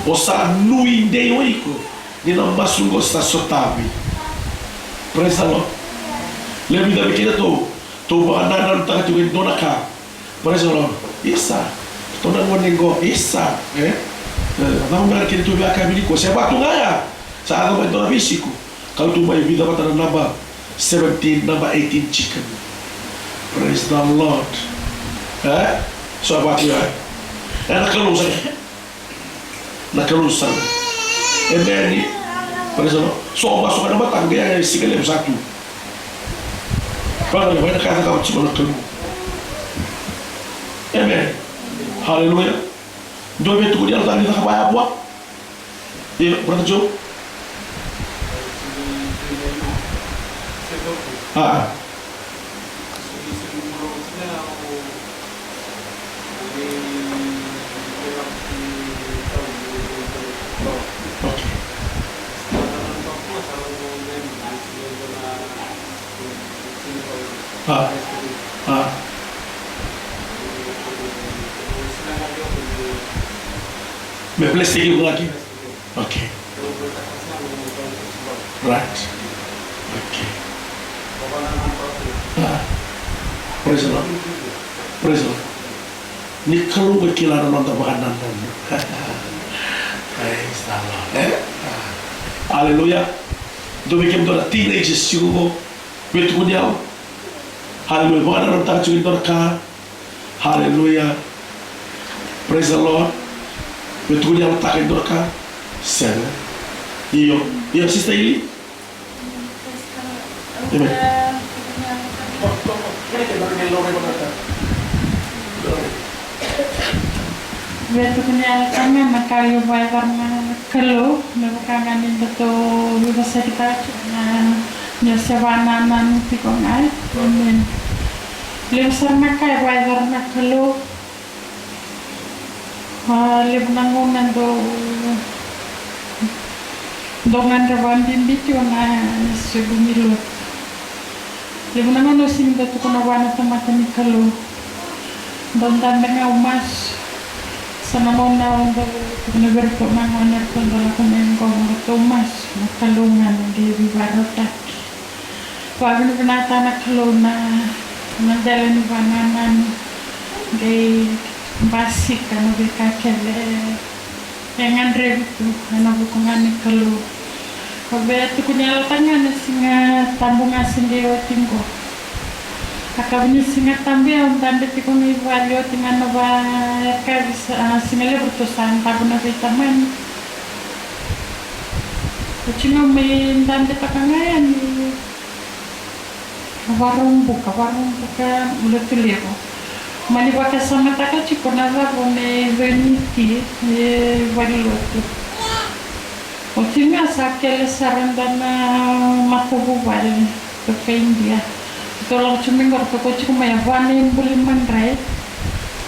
O sa nuidei o iko ni na masu qo sa sotavi. Praise the Lord. Levu vei kedatou, tou vakanananutaka tiko e dua na ka. Praise the Lord. Isa. Tou na gone qo, isa. E? E, na cava na kena tou via ka vili ko se vatu ga ya. Sa yaco mai dua na veisiko. Kau tu mai vica vata na naba seventeen, naba eighteen chicken. Praise the Lord. E? So vatu ya. E na Kalou sa. Na Kalou sa. Emeni. Praise the Lord. So masu ga na mataka, qai siga levu sa tu. Brother, levu na ka e cakava tiko na Kalou. Emeni. Hallelujah. Dua vei tukuni yalo tani caka vaya vua. Io, Brother Joe. Ah. Okay. Ah. Ah. Me bless you lagi. Okay. Right. Okay. Ah. Praise the Lord. Praise the Lord. Ni Kalou ga kila na noda vakanananu. Praise the Lord. Eh? Ah. Hallelujah. Dua vei kemudou na teenagers tiko qo, vei tukuni au. Hallelujah. Vakanananutaka tiko e dua na ka. Hallelujah. Praise the Lord. Vei tukuni au taka e dua na ka. Sega. Io. Io, Sister Ili. Amen. Vei tukuni au taka na ka levu e caka na Kalou, me vaka ga ni datou veivosakitaka na Ia se vakanananu tiko ga, e? Emeni. Levu sara na ka e vakayacora na Kalou. A, levu na gauna dau, dau gadreva bibi tiko na soqo ni lotu. Levu na gauna au sega ni dau tukuna vua na tamata ni Kalou. Dau dabe ga au masu. So na gauna au dau tukuna vei iratou na gone, eratou dau lako mai qo, eratou masu. Na Kalou ga na qai veivakarautaki. Vakavinavinakataka na Kalou na, na dela ni vakanananu. Qai basika na veika kece e gadrevi tu ena vuku ga ni Kalou. Au via tukuna yalotaka ga na Siga Tabu ga se qai oti qo. A ka vei ni Siga Tabu au dabe tiko ga i vale, oti ga na va, e ka visa, a, siga levu ratou sa dabe na veitamani. Oti ga mai dabe toka ga yani. Vakaraubuka, vakaraubuka lotu levu. Mani vakasamataka tiko na cava me vei ni ti e valelotu. Oti ga sa kele sara dua na matavuvale toka Idia. Ratou lako tiko mai qo, ratou kauta tiko mai e va na ibuli madrai.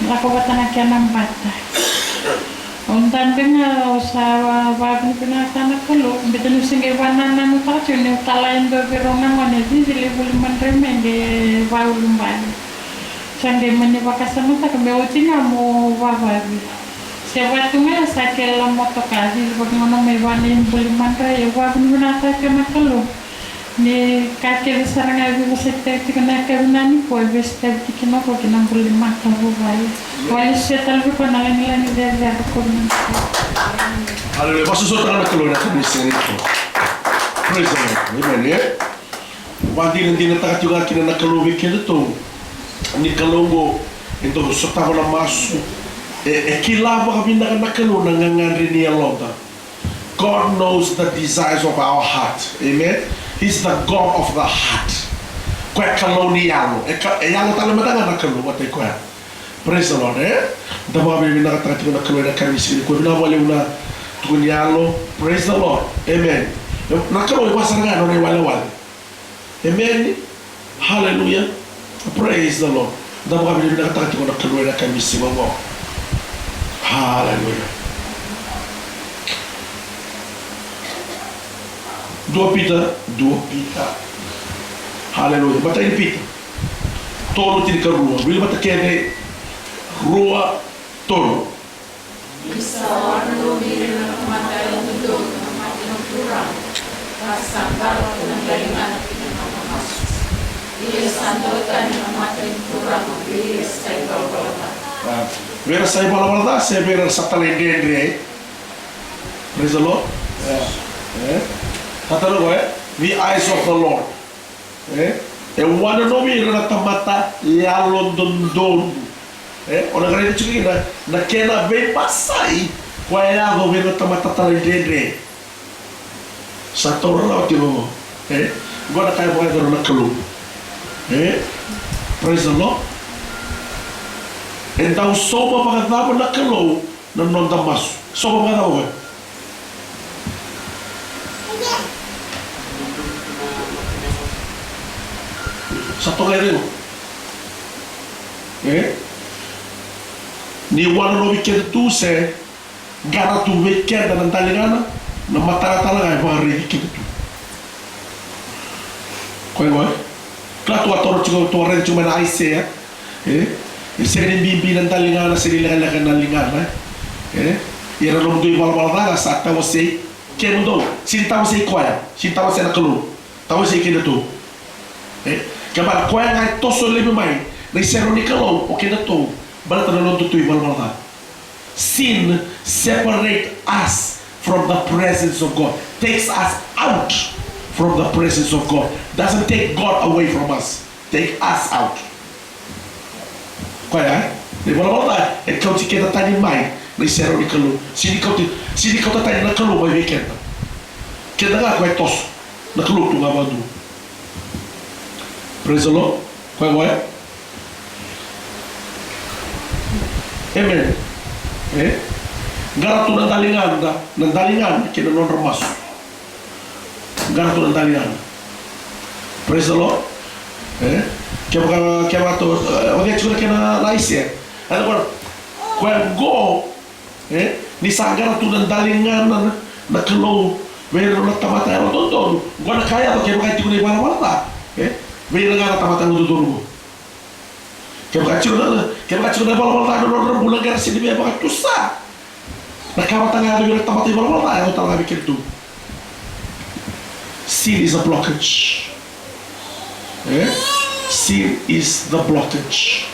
Lako vata na kena bata. Au dabe ga, au sa vakavinavinakataka na Kalou, baleta niu se qai vakanananutaka tiko niu talai dua vei rau na gone, cici lai vuli madrai me qai vakaulubale. Sa qai mani vakasamataka me oti ga mo vavavi. Se vatu ga sa kele na motoka, cici vakaoqo mai va na ibuli madrai, au vakavinavinakataka na Kalou. Ni ka kece sara ga e veivosakitaki tiko na yakavi nikua, e veisotaki tiko kina o koya ki na bula ni matavuvale. Vakalesuya tale vei koya na lagilagi cecere ko vinaka. Haleluya. Vakasosomitaka na Kalou ena yakavi ni siga nikua. Praise the Lord. Amen, e? Vakadinadinataka tiko ga kina na Kalou vei kedatou. Ni Kalou oqo e dau sotava na masu. E, e kila vakavinaka na Kalou na gagadre ni yaloda. God knows the desires of our heart. Amen. He's the God of the heart. Koya Kalou ni yalo. E ka, e yalo tale mada ga na Kalou, vata koya. Praise the Lord, e? Da vakavinavinakataka tiko na Kalou ena yakavi ni siga nikua, vinaka vakalevu na tukuni yalo. Praise the Lord. Amen. Na Kalou e vaka sara ga na nona iwalewale. Amen. Hallelujah. Praise the Lord. Da vakavinavinakataka tiko na Kalou ena yakavi ni siga oqo. Hallelujah. Dua Pita, dua Pita. Hallelujah. Matai ni Pita. Tolu tinikarua. Wili vata kece. Rua, tolu. Ni sa wanonovi ira na tamata yalododonu na mata ni Turaga, ka sa qarauna na daligana ki na nona masu. Ia sa dau tani na mata ni Turaga vei ira sa ivalavala ca. A, vei ira sa ivalavala ca se vei ira sa talaidredre? Praise the Lord. E, e. Sa tara qo, e? The eyes of the Lord. E, e wanonovi ira na tamata yalododonu. E, o na qai raica tiko kina na kena veibasai koya e yaco vei ira na tamata talaidredre. Sa taura rawa tiko qo. E, qo na ka e vakayacora na Kalou. E, praise the Lord. E dau sauma vakacava na Kalou na noda masu? Sauma vakacava koya? Sa toka e cegu. E? Ni wanonovi keda tu se qara tu vei keda na daligana, na matalatala ga e vakaraici keda tu. Koya gona. Kila tu a toro tiko, tu a raica tiko mai na Aisea. E? E sega ni bibi na daligana, sega ni lekaleka na ligana. E? Ia na nomudou ivalavala ca ga sa tawasei kemudou. Sega ni tawasei koya, sega ni tawasei na Kalou. Tawasei kedatou. E? Kevaka koya ga e toso laivi mai na iserau ni Kalou, o kedatou, baleta na nodatou ivalavala ca. Sin separate us from the presence of God, takes us out from the presence of God, doesn't take God away from us, take us out. Koya, e? Na ivalavala ca e kauti keda tani mai na iserau ni Kalou. Sega ni kauti, sega ni kauta tani na Kalou mai vei keda. Keda ga koya e toso, na Kalou tu ga vakadua. Praise the Lord. Koya, koya. Amen. E? Qara tu na daligana, na daligana kei na nodra masu. Qara tu na daligana. Praise the Lord. E? Kevaka, kevaka to, e, o cei tiko na kena na Aisea? Ena koya, koya qo, e? Ni sa qara tu na daligana na, na Kalou vei ira na tamata yalododonu. Qo na ka e yaco kevaka e tiko na ivalavala ca, e? Vei ira ga na tamata yalododonu qo. Kevaka tiko na, kevaka tiko na ivalavala ca na nodra bula, qai ra sega ni via vakatusa. Na ka vata ga e yaco vei ira na tamata ivalavala ca e yaco tale ga vei kedatou. Sin is a blockage. E? Sin is the blockage.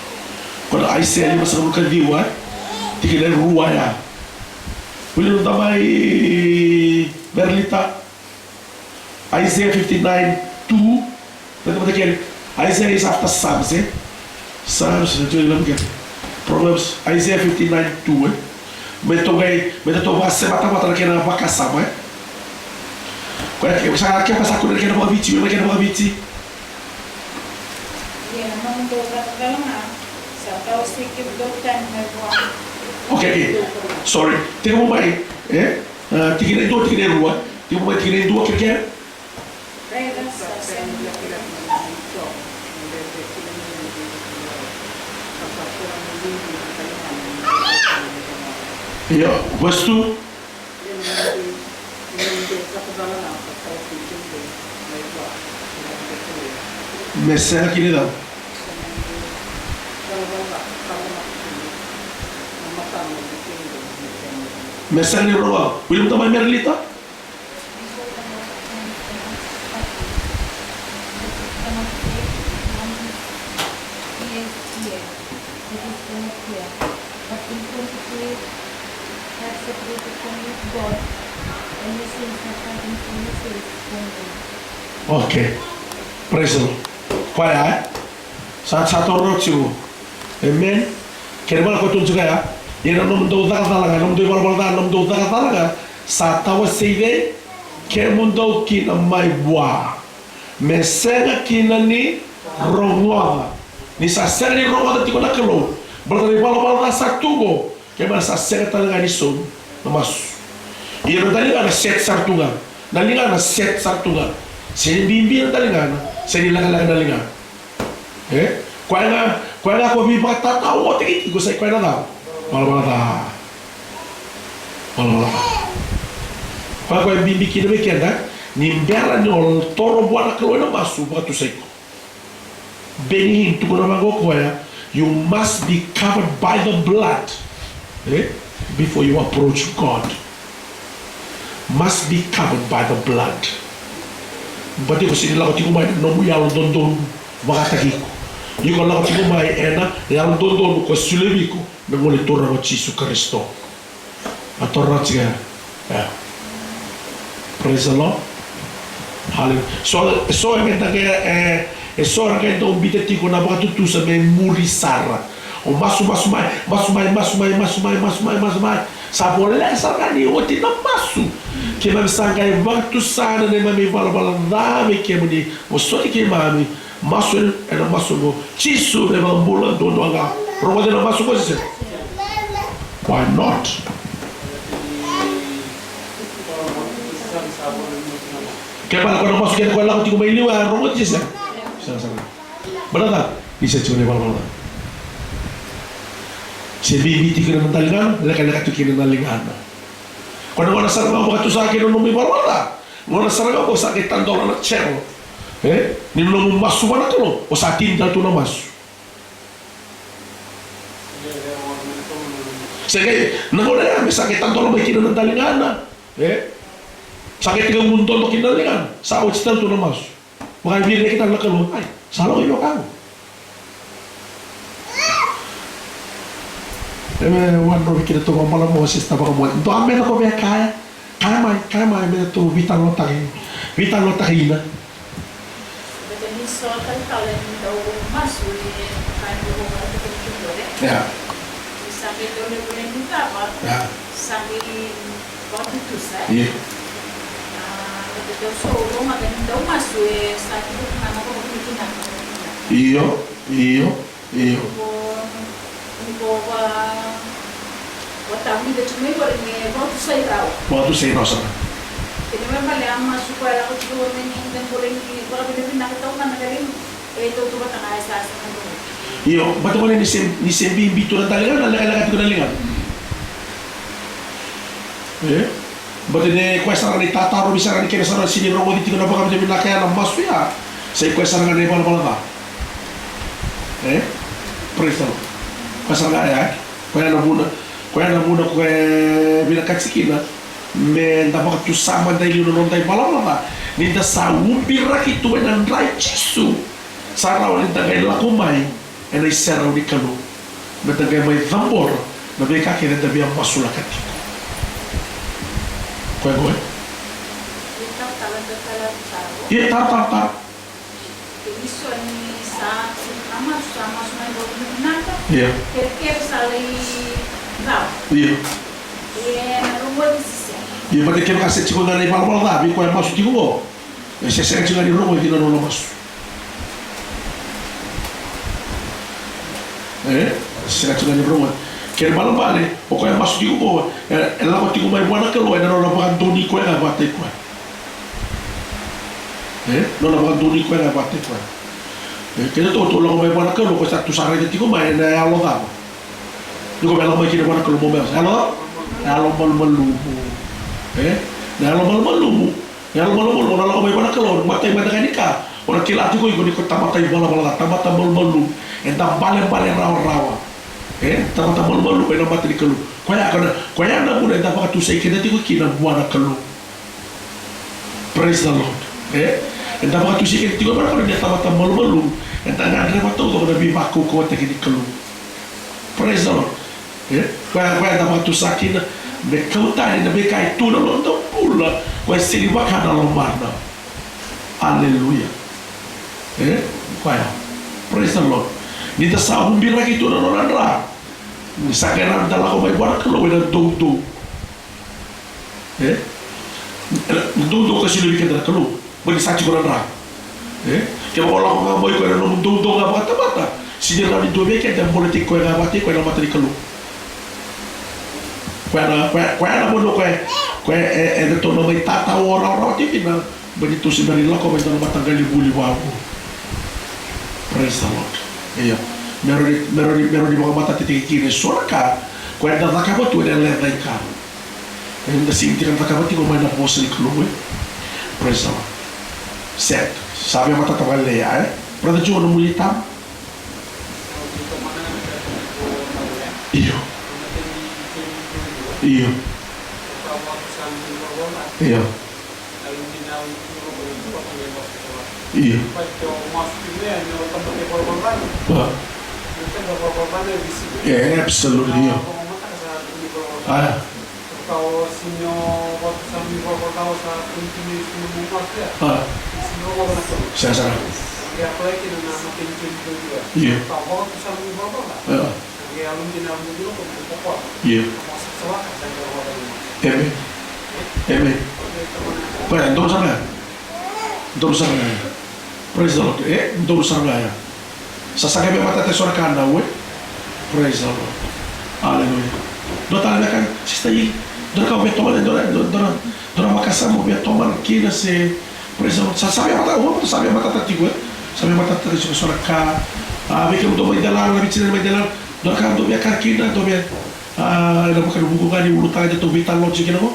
Ko na Aisea limasagavulu ka ciwa, tikina e rua ya. William, da mai Merlita. Isaiah fifty-nine two. Raica mada keri. Isaiah is after Psalms, e? Psalms, e, tu e loma keri. Proverbs, Isaiah fifty-nine two, e? Me tou qai, me tou vakasemata vata na kena vakasama, e? Koya ke, sa, ke sa kune na kena vakaviti, me kena vakaviti. Ia na nomudou cakacaka ga sa tawasei kemudou tani mai vua. Okay, okay. Sorry. Tekivu mai, e? A, tikina e dua, tikina e rua. Tekivu mai tikina e dua, kere, kere. Io, verse two. Me sega kina i cava? Me sega ni rogoca. William, tamai Merlita. Okay. Praise the Lord. Koya, e? Sa, sa toro tiko. Amen. Kena ibalebale koya tukuna tiko ya. Ia na nomudou caka cala ga, nomudou ivalavala ca, nomudou caka cala ga, sa tawasei cei kemudou kina mai vua. Me sega kina ni rogoca. Ni sa sega ni rogoca tiko na Kalou, baleta na ivalavala ca sa tu qo. Kei mada sa sega tale ga ni saumi na masu. Ia na daligana set sara tu ga. Na ligana set sara tu ga. Se ni bibi na daligana, se ni lekaleka na ligana. E? Koya ga, koya ga ko veivakatatao oti kei tiko sa i koya na cava? Valavala ca. Valavala ca. Koya, koya bibi kina vei keda, ni bera ni o toro vua na Kalou ena masu, vakatusai iko. Benny Hinn tukuna vaqo o koya, you must be covered by the blood, e, before you approach God. Must be covered by the blood. But iko sega ni lako tiko mai na nomu yalododonu vakataki iko. Iko lako tiko mai ena yalododonu ko solia vei iko na Gone Turaga o Jisu Karisito. A toro tiko ya. Yeah. Praise the Lord. Hallelujah. So, so e qai, e, e so era qai dau biuta tiko na vakatutusa me muri sara. O masu, masu mai, masu mai, masu mai, masu mai, masu mai, masu mai. Sa voleka sara ga ni oti na masu. Keimami sa qai vakatusa na neimami ivalavala ca vei kemuni. Vosoti keimami. Masu ena, ena masu qo. Jisu na iVakabula duadua ga. Rogoci na masu qo, se sega? Why not? Kevaka ko na masu kece ko lako tiko mai liu, a rogoci, se sega? Sega sara. Baleta ni se tiko na ivalavala ca. Se bibi tiko kina na daligana, lekaleka tiko kina na ligana. Ko na gauna sara ga o vakatusa kina na nomu ivalavala ca. Gauna sara ga o sa qai tadola na channel, e? Ni nomu masu vua na Kalou, o sa tini tale tu na masu. Se qai, na gauna ya me sa qai tadola mai kina na daligana, e? Sa qai tekivu dodo kina na ligana, sa oti tale tu na masu. Vakaviriraki tale na Kalou, ai, sa lako i vaka qo. E me wandrovi kina tu vakamalua mo sista vakamoce. Dua me na ko via kaya, kaya mai, kaya mai me na tu vitalotaki, vitalotaki ina. Beta ni so talatala ni dau masu ni kaya ni ko vakatukuni tu qori. Ya. Ni sa qai dau levu ni cava. Ya. Sa qai vakatutusa, e? Io. A, e dau so rogoca ni dau masu e sa tiko na ka vakavinavinaka. Io, io, io. Ko, ko va, vatavulica tu mai qori me vakatusai rawa. Vakatusai rawa sara. Kena ibalebale a masu koya e lako tiko mai ni da bula ni vakavinavinaka tau ga na ka levu. E tautauvata ga e sa sega ni rogoci. Io, baleta gona ni se, ni se bibi tu na daliga na lekaleka tiko na liga. E? Baleta ni koya sara ni tatarovi sara ni kena sara sega ni rogoci tiko na vakavinavinaka ya na masu ya. Sa i koya sara ga na ivalavala ca. E? Praise the Lord. Koya sara ga ya. Koya na vuna, koya na vuna koya e vinakati kina me da vakatusa mada e liu na noda ivalavala ca, ni da sa ubiraki tu ena dra i Jisu. Sa rawa ni da qai lako mai ena iserau ni Kalou, me da qai mai cabora na veika kece da via masulaka tiko. Koya qo e? Ia, tara, tara, tara. Ia. Ia. Ia, baleta kevaka se tiko ga na ivalavala ca vei koya e masu tiko qo, e se sega tiko ga ni rogoci na nona masu. E? Sega tiko ga ni rogoci. Kena ibalebale, o koya e masu tiko qo, e, e lako tiko mai vua na Kalou ena nona vakadonui koya ga vakataki koya. E? Nona vakadonui koya ga vakataki koya. E, keda tou, tou lako mai vua na Kalou, ko sa tu sa raica tiko mai ena yalo cava? Ni ko me lako mai kina vua na Kalou mo me yalo cava? Yalo malumalumu. E? Na yalo malumalumu. Na yalo malumalumu, o na lako mai vua na Kalou, matai mada ga ni ka, o na kila tiko iko ni ko tamata ivalavala ca, tamata malumalumu, eda balebale rawarawa. E? Tamata malumalumu ena mata ni Kalou. Koya, koya, koya na vuna eda vakatusai keda tiko kina vua na Kalou. Praise the Lord. E? Eda vakatusai keda tiko vua na Kalou ni tamata malumalumu. Eda gadreva taucoko na veivakaukauwataki ni Kalou. Praise the Lord. E? Koya, koya eda vakatusa kina me kau tani na veika e tu na noda bula, koya e sega ni vaka na lomana. Aleluya. E? Koya. Praise the Lord. Ni da sa ubiraki tu na nona dra, ni sa qai rawa ni da lako mai vua na Kalou ena doudou. E? Ena doudou ka solia vei keda na Kalou. Baleta ni sa tiko na dra. E? Kevaka o lako ga mai koya ena nomu doudou ga vakatamata, sega ni rawa ni dua vei keda e boletaki koya ga vakataki koya na mata ni Kalou. Koya na, koya, koya na vanua koya, koya e, e, eda tou na mai tatao rawarawa tiko kina, baleta ni tou se bera ni lako mai dua na mataqali vuli vakavu. Praise the Lord. Io. Me rawa ni, me rawa ni, me rawa ni vakamatatataki kina eso na ka koya eda cakava tu ena yalewa i ka. Eda sega ni tiko na cakava tiko mai na vosa ni Kalou, e? Praise the Lord. Set. Sa via matata vakalailai ya, e? Brother Joe, na muri tama. Io. Io. Io. Ah. Yeah, absolutely, io. Ah. Ah. Sega sara. Io. Ah. Io. Amen. Amen. Koya, donu sara ga ya. Donu sara ga ya. Praise the Lord. E, donu sara ga ya. Sa saga me matata eso na ka na ue. Praise the Lord. Hallelujah. Dua tale na ka, sister i, dua na ka o via tomana, dua na, dua na, dua na vakasama o via tomana kina se, praise the Lord. Sa, sa via matata, ua, sa via matata tiko, e. Sa via matata tiko eso na ka. A, vei kemudou mai Delana, na veitinani mai Delana. Dua na ka dou via kaya kina, dou via, a, ena vaka na vuku ga ni ulutaga eda tou veitalanoa tiko kina qo.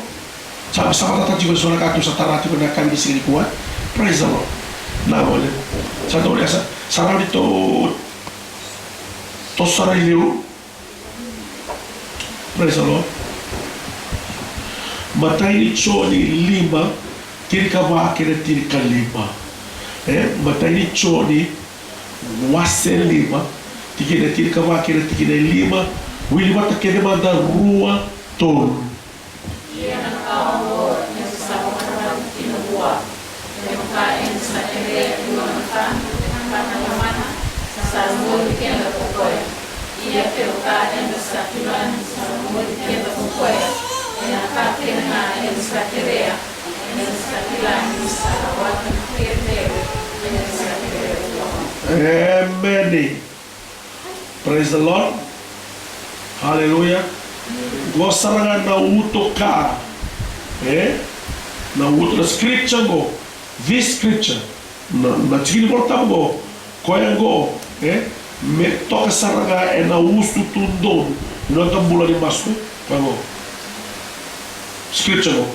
Sa, sa matata tiko eso na ka tou sa tara tiko ena yakavi ni siga nikua. Praise the Lord. Na vale. Sa dou lesu, sa rawa ni tou, tou sara i liu. Praise the Lord. Matai ni Joni lima, tinikava kei na tinikalima. E, matai ni Joni, wase lima, tikina tinikava kei na tikina e lima, wili vata kece mada rua, tolu. Ia na ka oqo, ni sa vakararavi kina vua, kevaka eda sa kerea e dua na ka, na ka na lomana, sa rogoci keda ko koya. Ia kevaka eda sa kila ni sa rogoci keda ko koya, ena ka kece ga eda sa kerea, eda sa kila ni sa rawata na keda, eda sa kerea vua. Emeni. Praise the Lord. Hallelujah. Qo sara ga na uto ka. E? Na uto na scripture qo, this scripture, na, na tikina ni Vola Tabu qo, koya qo, e, me toka sara ga ena usutu donu ni noda bula ni masu, koya qo. Scripture qo.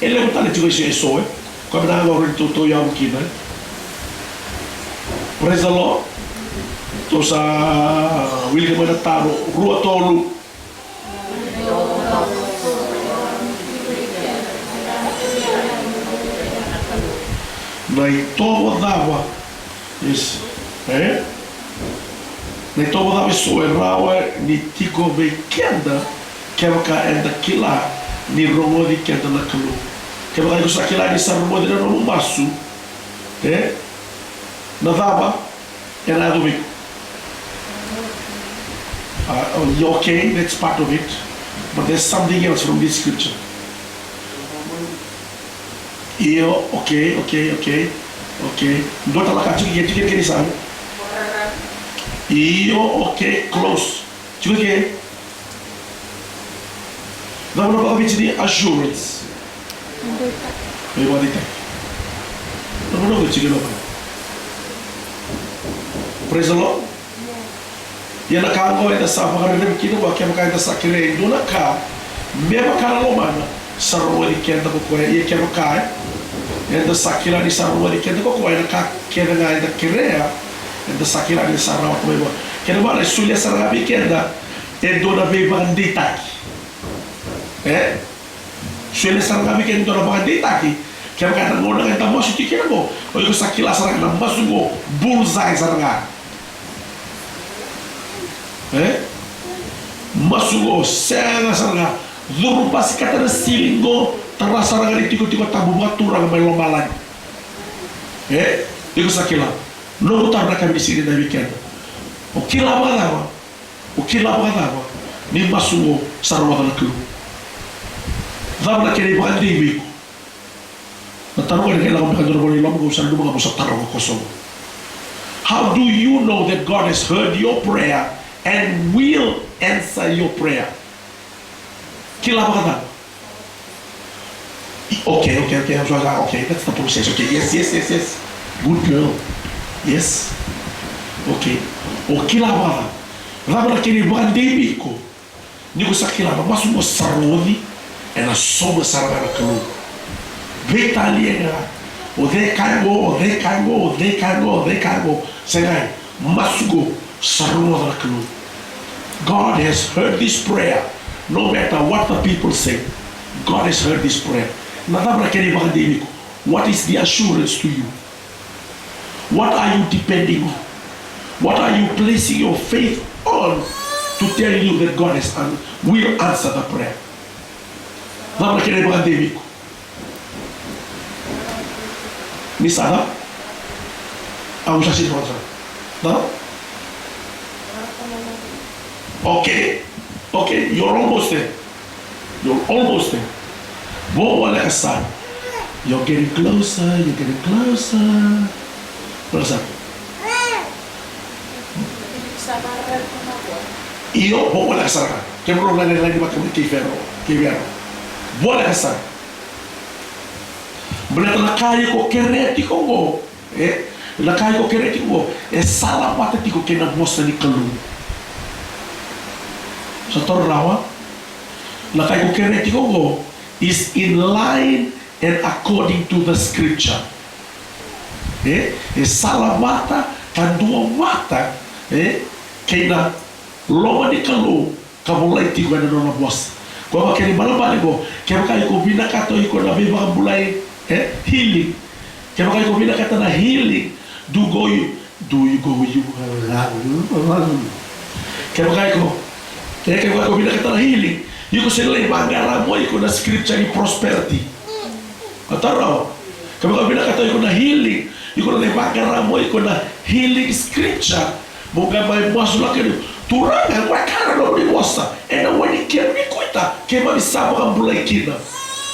E levu tale tiko eso, e so, e. Koya me na qo rui tou, tou yavu kina, e. Praise the Lord. Tou sa wilika mai na taro, rua, tolu. Na itovo cava, yes, e? Na itovo cava eso e rawa ni tiko vei keda kevaka eda kila ni rogoci keda na Kalou? Kevaka iko sa kila ni sa rogoci na nomu masu, e? Na cava ena yaco vei iko? Uh, oh, yeah, okay, that's part of it. But there's something else from this scripture. Io, okay, okay, okay, okay. Dua tale ka, tiko ke, tiko ke ni sa. Io, okay, close. Tiko ke. Cava na vakaviti ni assurance? Veivakadeitaki. Cava na vakaviti ni assurance? Praise the Lord. Ia na ka oqo eda sa vakararavi kina vua, kevaka eda sa kerea e dua na ka me vaka na lomana, sa rogoci keda ko koya. Ia kevaka eda sa kila ni sa rogoci keda ko koya, na ka kece ga eda kerea, eda sa kila ni sa rawata mai vua. Kena ibalebale e solia sara ga vei keda e dua na veivakadeitaki. E? Solia sara ga vei keda e dua na vakadeitaki. Kevaka ena gauna ga eda masu tiko kina qo, o iko sa kila sara ga na masu qo, bullseye sara ga. E? Masu qo, sega sara ga. Curu basikata na sili qo, tara sara ga na itikotiko tabu vakaturaga mai lomalagi. E? Iko sa kila. Noqu taro na yakavi ni siga nikua vei keda. O kila vakacava? O kila vakacava ni masu qo sa rogoca na Kalou? Cava na kena ivakadei vei iko? Na taro qo ena kena lako beka dua na vanua i loma qo, au sa nanuma ga mo sa taroga koso. How do you know that God has heard your prayer and will answer your prayer? Kila vakacava? Okay, okay, okay, I'm sorry, okay, that's the process. Okay, yes, yes, yes, yes. Good girl. Yes. Okay. O kila vakacava? Cava na kena ivakadei vei iko ni ko sa kila na masu qo sa rogoci, ena sauma sara ga na Kalou. Veitalia ga. O cei ka qo, o cei ka qo, o cei ka qo, o cei ka qo. Segai. Masu qo sa rogoca na Kalou. God has heard this prayer. No matter what the people say, God has heard this prayer. Na cava na kena ivakadei vei iko? What is the assurance to you? What are you depending on? What are you placing your faith on to tell you that God has an-, will answer the prayer? Cava na kena ivakadei vei iko? Ni sa cava? Au sa sini vakasamataka. Cava? Okay. Okay, you're almost there. You're almost there. Vo voleka sara. You're getting closer, you're getting closer. Voleka sara. Io, vo voleka sara. Kemudrou na lailai ni vata kei Fero, kei Vero. Voleka sara. Baleta na ka iko kerea tiko qo, e? Na ka iko kerea tiko qo, e sala vata tiko kei na vosa ni Kalou. Sa toro rawa? Na ka iko kerea tiko qo is in line and according to the scripture. E? E sala vata, ka dua vata, e? Kei na loma ni Kalou, ka volai tiko ena nona vosa. Koya ga kena ibalebale qo, kevaka iko vinakata o iko na veivakabulai, e, healing. Kevaka iko vinakata na healing, do go you, do you go you. Kevaka iko, e, kevaka iko vinakata na healing, iko sega ni lai vaqara mo iko na scripture ni prosperity. A taro. Kevaka vinakata iko na healing, iko na lai vaqara mo iko na healing scripture. Mo qai mai masulaka ni Turaga, qo e ka na nomuni vosa. Ena wai ni kemuni kuita, keimami sa vakabulai kina.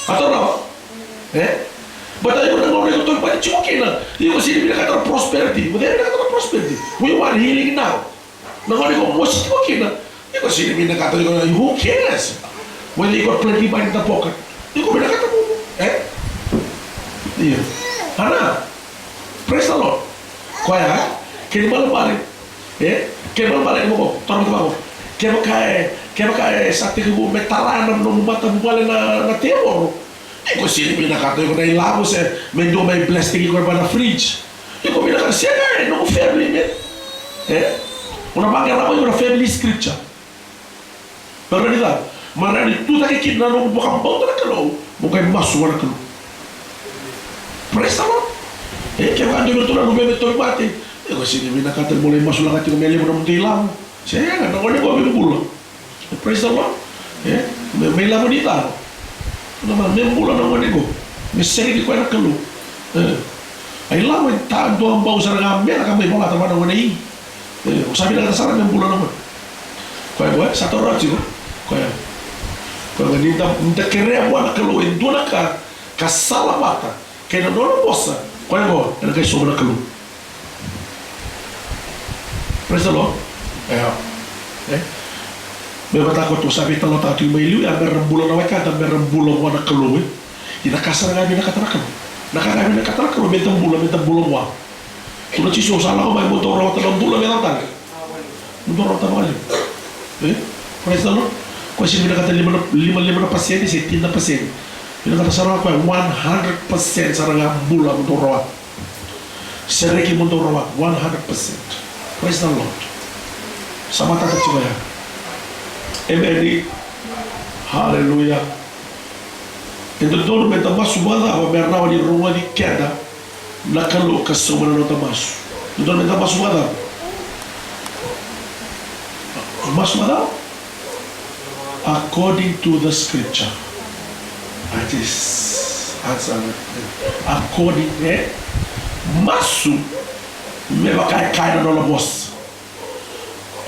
A taro. E? Baleta iko na gauna iko tauvimate tiko kina, iko sega ni vinakata na prosperity. Mo cei vinakata na prosperity? We want healing now. Na gauna iko mosi tiko kina, iko sega ni vinakata, iko, who cares? Whether you got plenty money in the pocket. Iko vinakata mo, e? Ia. Ana, praise the Lord. Koya, kena ibalebale. E, kena ibalebale, e, mo, toro mo, kevaka e, kevaka e sa tekivu me tara na nomu matavuvale na, na tevoro. Iko sega ni vinakata iko na ilavo se me dua mai bless-taki iko vua na fridge. Iko vinakata, sega, e noqu family, man. E? O na vaqara mai iko na family scripture. Mo rawa ni cava? Mo rawa ni tutaki kina na nomu vakabauta na Kalou, mo qai masu vua na Kalou. Praise the Lord. E, kevaka dua vei iratou na luvemu e tauvimate, iko sega ni vinakata mo lai masulaka tiko me levu na nomudou ilavo. Sega, na gone qo me bula. Praise the Lord. E? Me, me ilavo ni cava? Na, me bula na gone qo. Me sereki koya na Kalou. E. A ilavo e tadua bau sara ga me na ka mai volata vua na gone i. E, o sa vinakata sara me bula na gone. Koya qo, e, sa taura tiko. Koya. Koya qo, ni da, ni da kerea vua na Kalou e dua na ka, ka sala vata kei na nona vosa, koya qo, ena qai sauma na Kalou. Praise the Lord. Io. E? Me vata koya tou sa veitalanoataka tiko mai liu, ia me ra bula na wekada, me ra bula vua na Kalou, e? Ia na ka sara ga e vinakata na Kalou. Na ka ga e vinakata na Kalou, me da bula, me da bula vua. Tukuna o Jisu, au sa lako mai mo dou rawata na bula me cava tale? Mo dou rawata vakalevu. E? Praise the Lord. Koya sega ni vinakata lima na, lima, lima na pasede se tini na pasede. Vinakata sara ga o koya one hundred percent sara ga bula mo dou rawata. Sereki mo dou rawata one hundred percent. Praise the Lord. Sa matata tiko ya. Emeni. Haleluya. E dodonu me da masu vakacava me rawa ni rogoci keda na Kalou ka sauma na noda masu? Dodonu me da masu vakacava? Masu vakacava? According to the scripture. I just answer. According, e? Masu me vaka e kaya na nona vosa.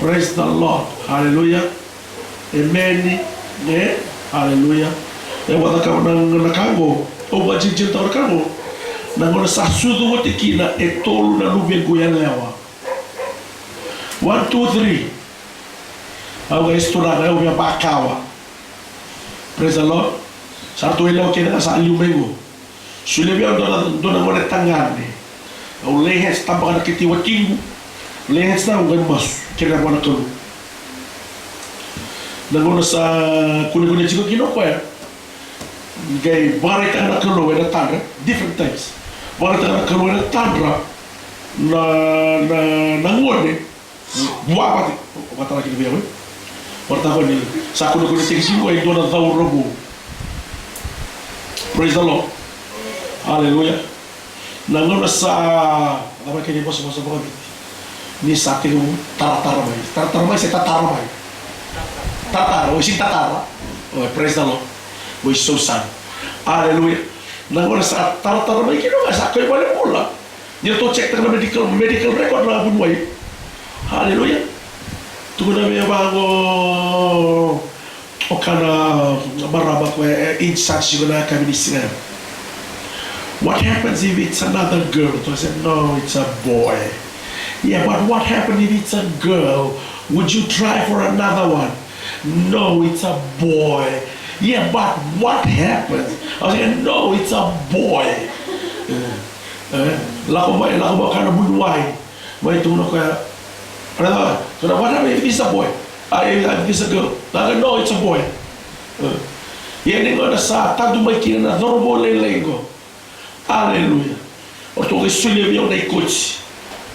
Praise the Lord. Hallelujah. Emeni. E? Hallelujah. E, au cakava na, na ka qo. Au vakadinadinataka na ka qo. Na gauna sa sucu oti kina e tolu na luvequ yalewa. One, two, three. Au qai sotava, au via vakawa. Praise the Lord. Sa ratou yalewa kece ga sa liu mai qo. Solia vei au dua na, dua na gone tagane. Au lay hands, tabaka na kete i watiqu. Lay hands, au qai masu, kerea vua na Kalou. Na gauna sa kunekune tiko kina o koya, qai vakaraitaka na Kalou ena tadra, different times. Vakaraitaka na Kalou ena tadra na, na, na gone. Vua vata, vata kina vei au, e? Vata kina ni sa kunekunetaki tiko e dua na cauravou. Praise the Lord. Hallelujah. Na gauna sa, cava kena ivosavosa vakaviti? Ni sa tekivu taratara mai. Taratara mai se tatara mai? Tatara, o si tatara. Oh, praise the Lord. O i so sad. Hallelujah. Na gauna sa taratara mai kina o koya, sa kai valenibula. Ni ratou check-taka na medical, medical record na vuniwai. Hallelujah. Tukuna vei au vaqo o kana marama ko e in charge ko na yakavi ni siga ya. What happens if it's another girl? So I said, "No, it's a boy." "Yeah, but what happens if it's a girl? Would you try for another one?" "No, it's a boy." "Yeah, but what happens?" I was like, "No, it's a boy." Eh, eh, lako mai, lako mai kana vuniwai. Mai tukuna o koya. Tukuna, "What happens if it's a boy? Ah, if it's a girl?" Lako, "No, it's a boy." Eh. Ia ni gauna sa tadu mai kina na cauravou lailai qo. Aleluya. O ratou qai solia vei au na ikoti.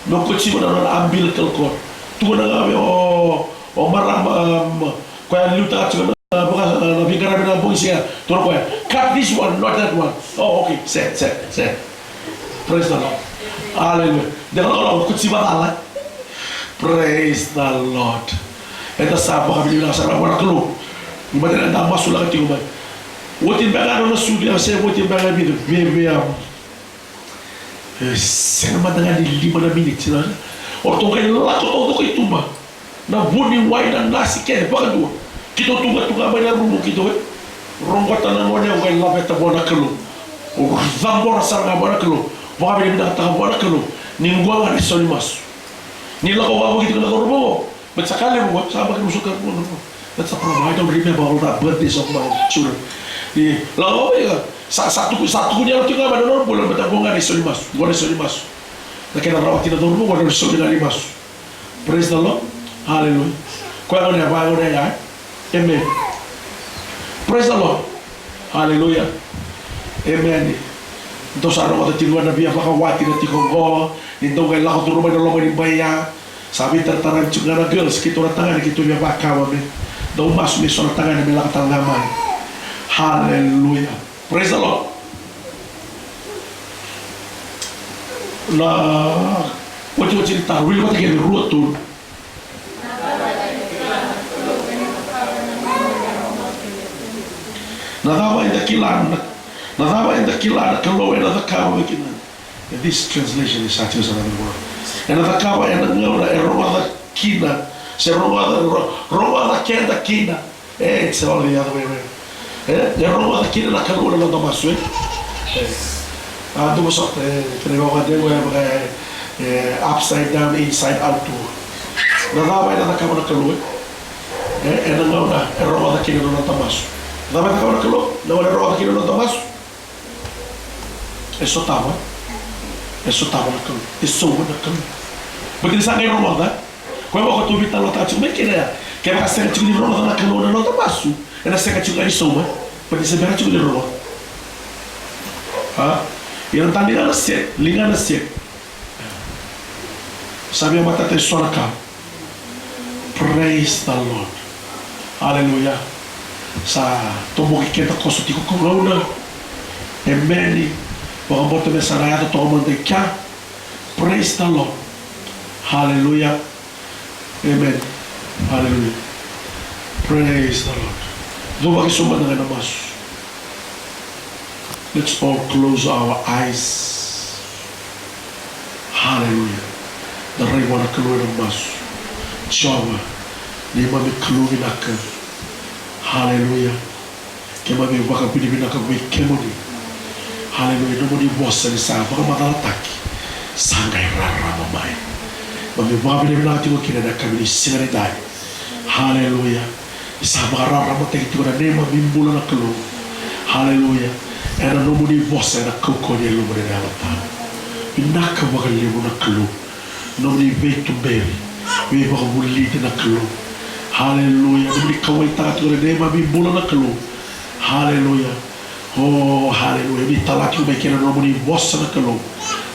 Meu kotiva na nona umbilical cord. Tukuna ga vei au o marama, um, koya liutaka tiko na, na veiqaravi na bogi siga. Tukuna o koya, "Cut this one, not that one." Oh, okay, set, set, set. Praise the Lord. Aleluya. De lakolako kotiva cala. Praise the Lord. Eda sa vakavinavinaka sara vua na Kalou. Ni mata eda masulaka tiko mai. Oti beka na nona sulu, se oti beka e vica, veve, e sega mada ga ni lima na miniti, na. O ratou qai lako taucoko i tuba. Na vuniwai, na nasi kece vakadua. Keitou tuga tu ga mai na rumu keitou, e. Roqota na gone, au qai laveta vua na Kalou. Au cabora sara ga vua na Kalou. Vakavinavinakataka vua na Kalou. Ni qo ga na isau ni masu. Ni lako vakavakiti na cauravou. But sa ka levu, sa baki musuka. That's a problem. I don't remember all the birthdays of my children. Ni lako vei iko, sa, sa tuku, sa tukuni yalo tiko ga mai na nona bula, baleta qo ga na isau ni masu, qo na isau ni masu. Na kena rawati na cauravou, qo na isau ni masu. Praise the Lord. Hallelujah. Koya gona ya, vaya gona ya. Amen. Praise the Lord. Hallelujah. Amen. Dou sa rogoca tiko na via vakawati na tiko qo, ni dou qai lako curuma mai na loma ni bai ya. Sa veitaratara tiko ga na girls, keitou na tagane, keitou via vakama me dou masu me so na tagane me lako tale ga mai. Hallelujah. Praise the Lord. Na otioti ni taro, wili vata kei na rua tolu. Na cava eda kila na, na cava eda kila na Kalou ena cakava vei keda? And this translation is such as another word. Ena cakava ena gauna e rogoca kina, se rogoca, ro-, rogoca keda kina. E, it's all the other way around. E, e rogoca kina na Kalou na noda masu, e? E. A, dua sota, e, kena ivakadegu, e, e, e, upside down, inside out tu. Na cava ena cakava na Kalou, e? E, ena gauna e rogoca kina na noda masu. Na cava e cakava na Kalou? Na gauna e rogoca kina na noda masu. E sotava. E sotava na Kalou. E sauma na Kalou. Baleta ni sa qai rogoca. Koya vaka tou veitalanoataka tiko mai kina ya. Kevaka sega tiko ni rogoca na Kalou na noda masu, ena sega tiko ga ni sauma. Baleta ni se bera tiko ni rogoca. A? Ia na ta ligana sere, ligana sere. Sa via matata e so na ka. Praise the Lord. Hallelujah. Sa toboki keda koso tiko ko gauna. Emeni. Vakabauta me sa na yaco toka mada i kea. Praise the Lord. Hallelujah. Amen. Hallelujah. Praise the Lord. Dou vakaisau mada ga na masu. Let's all close our eyes. Hallelujah. Da rai vua na Kalou ena masu. Jiova, neimami Kalou vinaka. Hallelujah. Keimami vakavinavinaka vei kemuni. Hallelujah. Nomuni vosa ni sa vakamacalataki sa qai rarama mai. Keimami vakavinavinaka tiko kina ena yakavi ni siga nidai. Hallelujah. Sa vakararamataki tiko na neimami bula na Kalou. Haleluya. Ena nomuni vosa ena kaukauwa ni yalomuni na Yalo Tabu. Vinaka vakalevu na Kalou. Nomuni veituberi, veivakavulici na Kalou. Haleluya. Nomuni kauwaitaka tiko na neimami bula na Kalou. Haleluya. O, haleluya. Ni tala tiko mai kina na nomuni vosa na Kalou.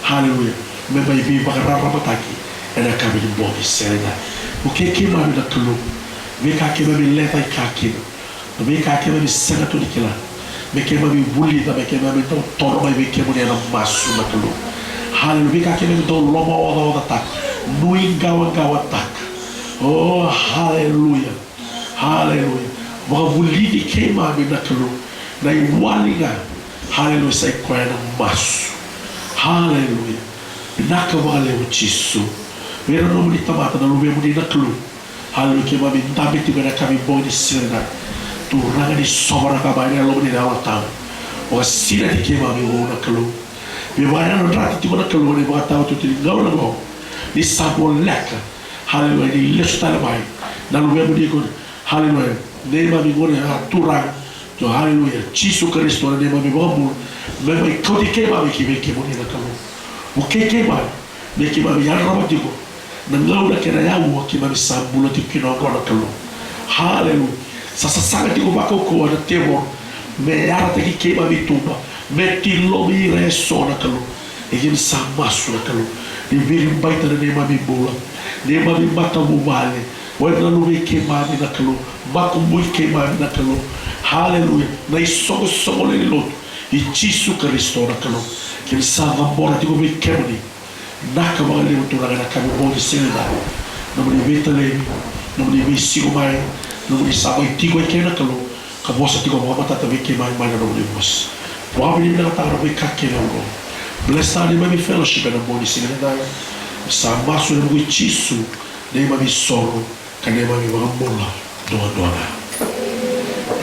Haleluya. Me mai veivakararamataki ena yakavi ni bogi sere ga. Vukei keimami na Kalou. Veika keimami lecaika kina. Na veika keimami sega tu ni kila. Me keimami vulica, me keimami dau toro mai vei kemuni ena masu na Kalou. Haleluya. Veika keimami dau lomaocaocataka. Nuiqawaqawataka. O, haleluya. Haleluya. Vakavulici keimami na Kalou. Na iwali ga. Haleluya. Sa i koya na masu. Haleluya. Vinaka vakalevu Jisu. Vei ira na nomuni tamata na luvemuni na Kalou. Haleluya. Keimami dabe tiko ena yakavi bogi ni siga nidai. Turaga ni sovaraka mai na yalomuni na Yalo Tabu. Vakasinati keimami vou na Kalou. Vei vakayadrati tiko na Kalou ena ivakataotioti ni gauna oqo. Ni sa voleka. Haleluya. Ni lesu tale mai na luvemuni qo. Haleluya. Neimami gone, a, Turaga. Io, haleluya. Jisu Karisito na neimami iVakabula. Me mai kauti keimami ki vei kemuni na Kalou. Vukei keimami. Me keimami yadrava tiko na gauna kei na aua keimami sa bula tiko kina oqo na Kalou. Haleluya. Sa sasaga tiko vakaukauwa na tevoro me yarataki keimami i tuba, me tilomi ira eso na Kalou. Ia keimami sa masu na Kalou. Ni viribaita na neimami bula, neimami matavuvale. O ira na luvei keimami na Kalou, makubui keimami na Kalou. Haleluya. Na isoqosoqo lewe ni lotu i Jisu Karisito na Kalou. Keimami sa cabora tiko vei kemuni. Vinaka vakalevu Turaga ena yakavi bogi sere ga. Nomuni veitalanoa, nomuni veisiko mai, nomuni sa mai tiko eke na Kalou. Ka vosa tiko vakamatata vei keimami mai na nomuni vosa. Vakavinavinakataka na veika kece oqo. Bless tale neimami fellowship ena bogi sere ga. Sa masu ena vuku i Jisu, neimami isoro ka neimami iVakabula duadua ga.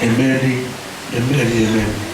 Emeni, emeni, emeni.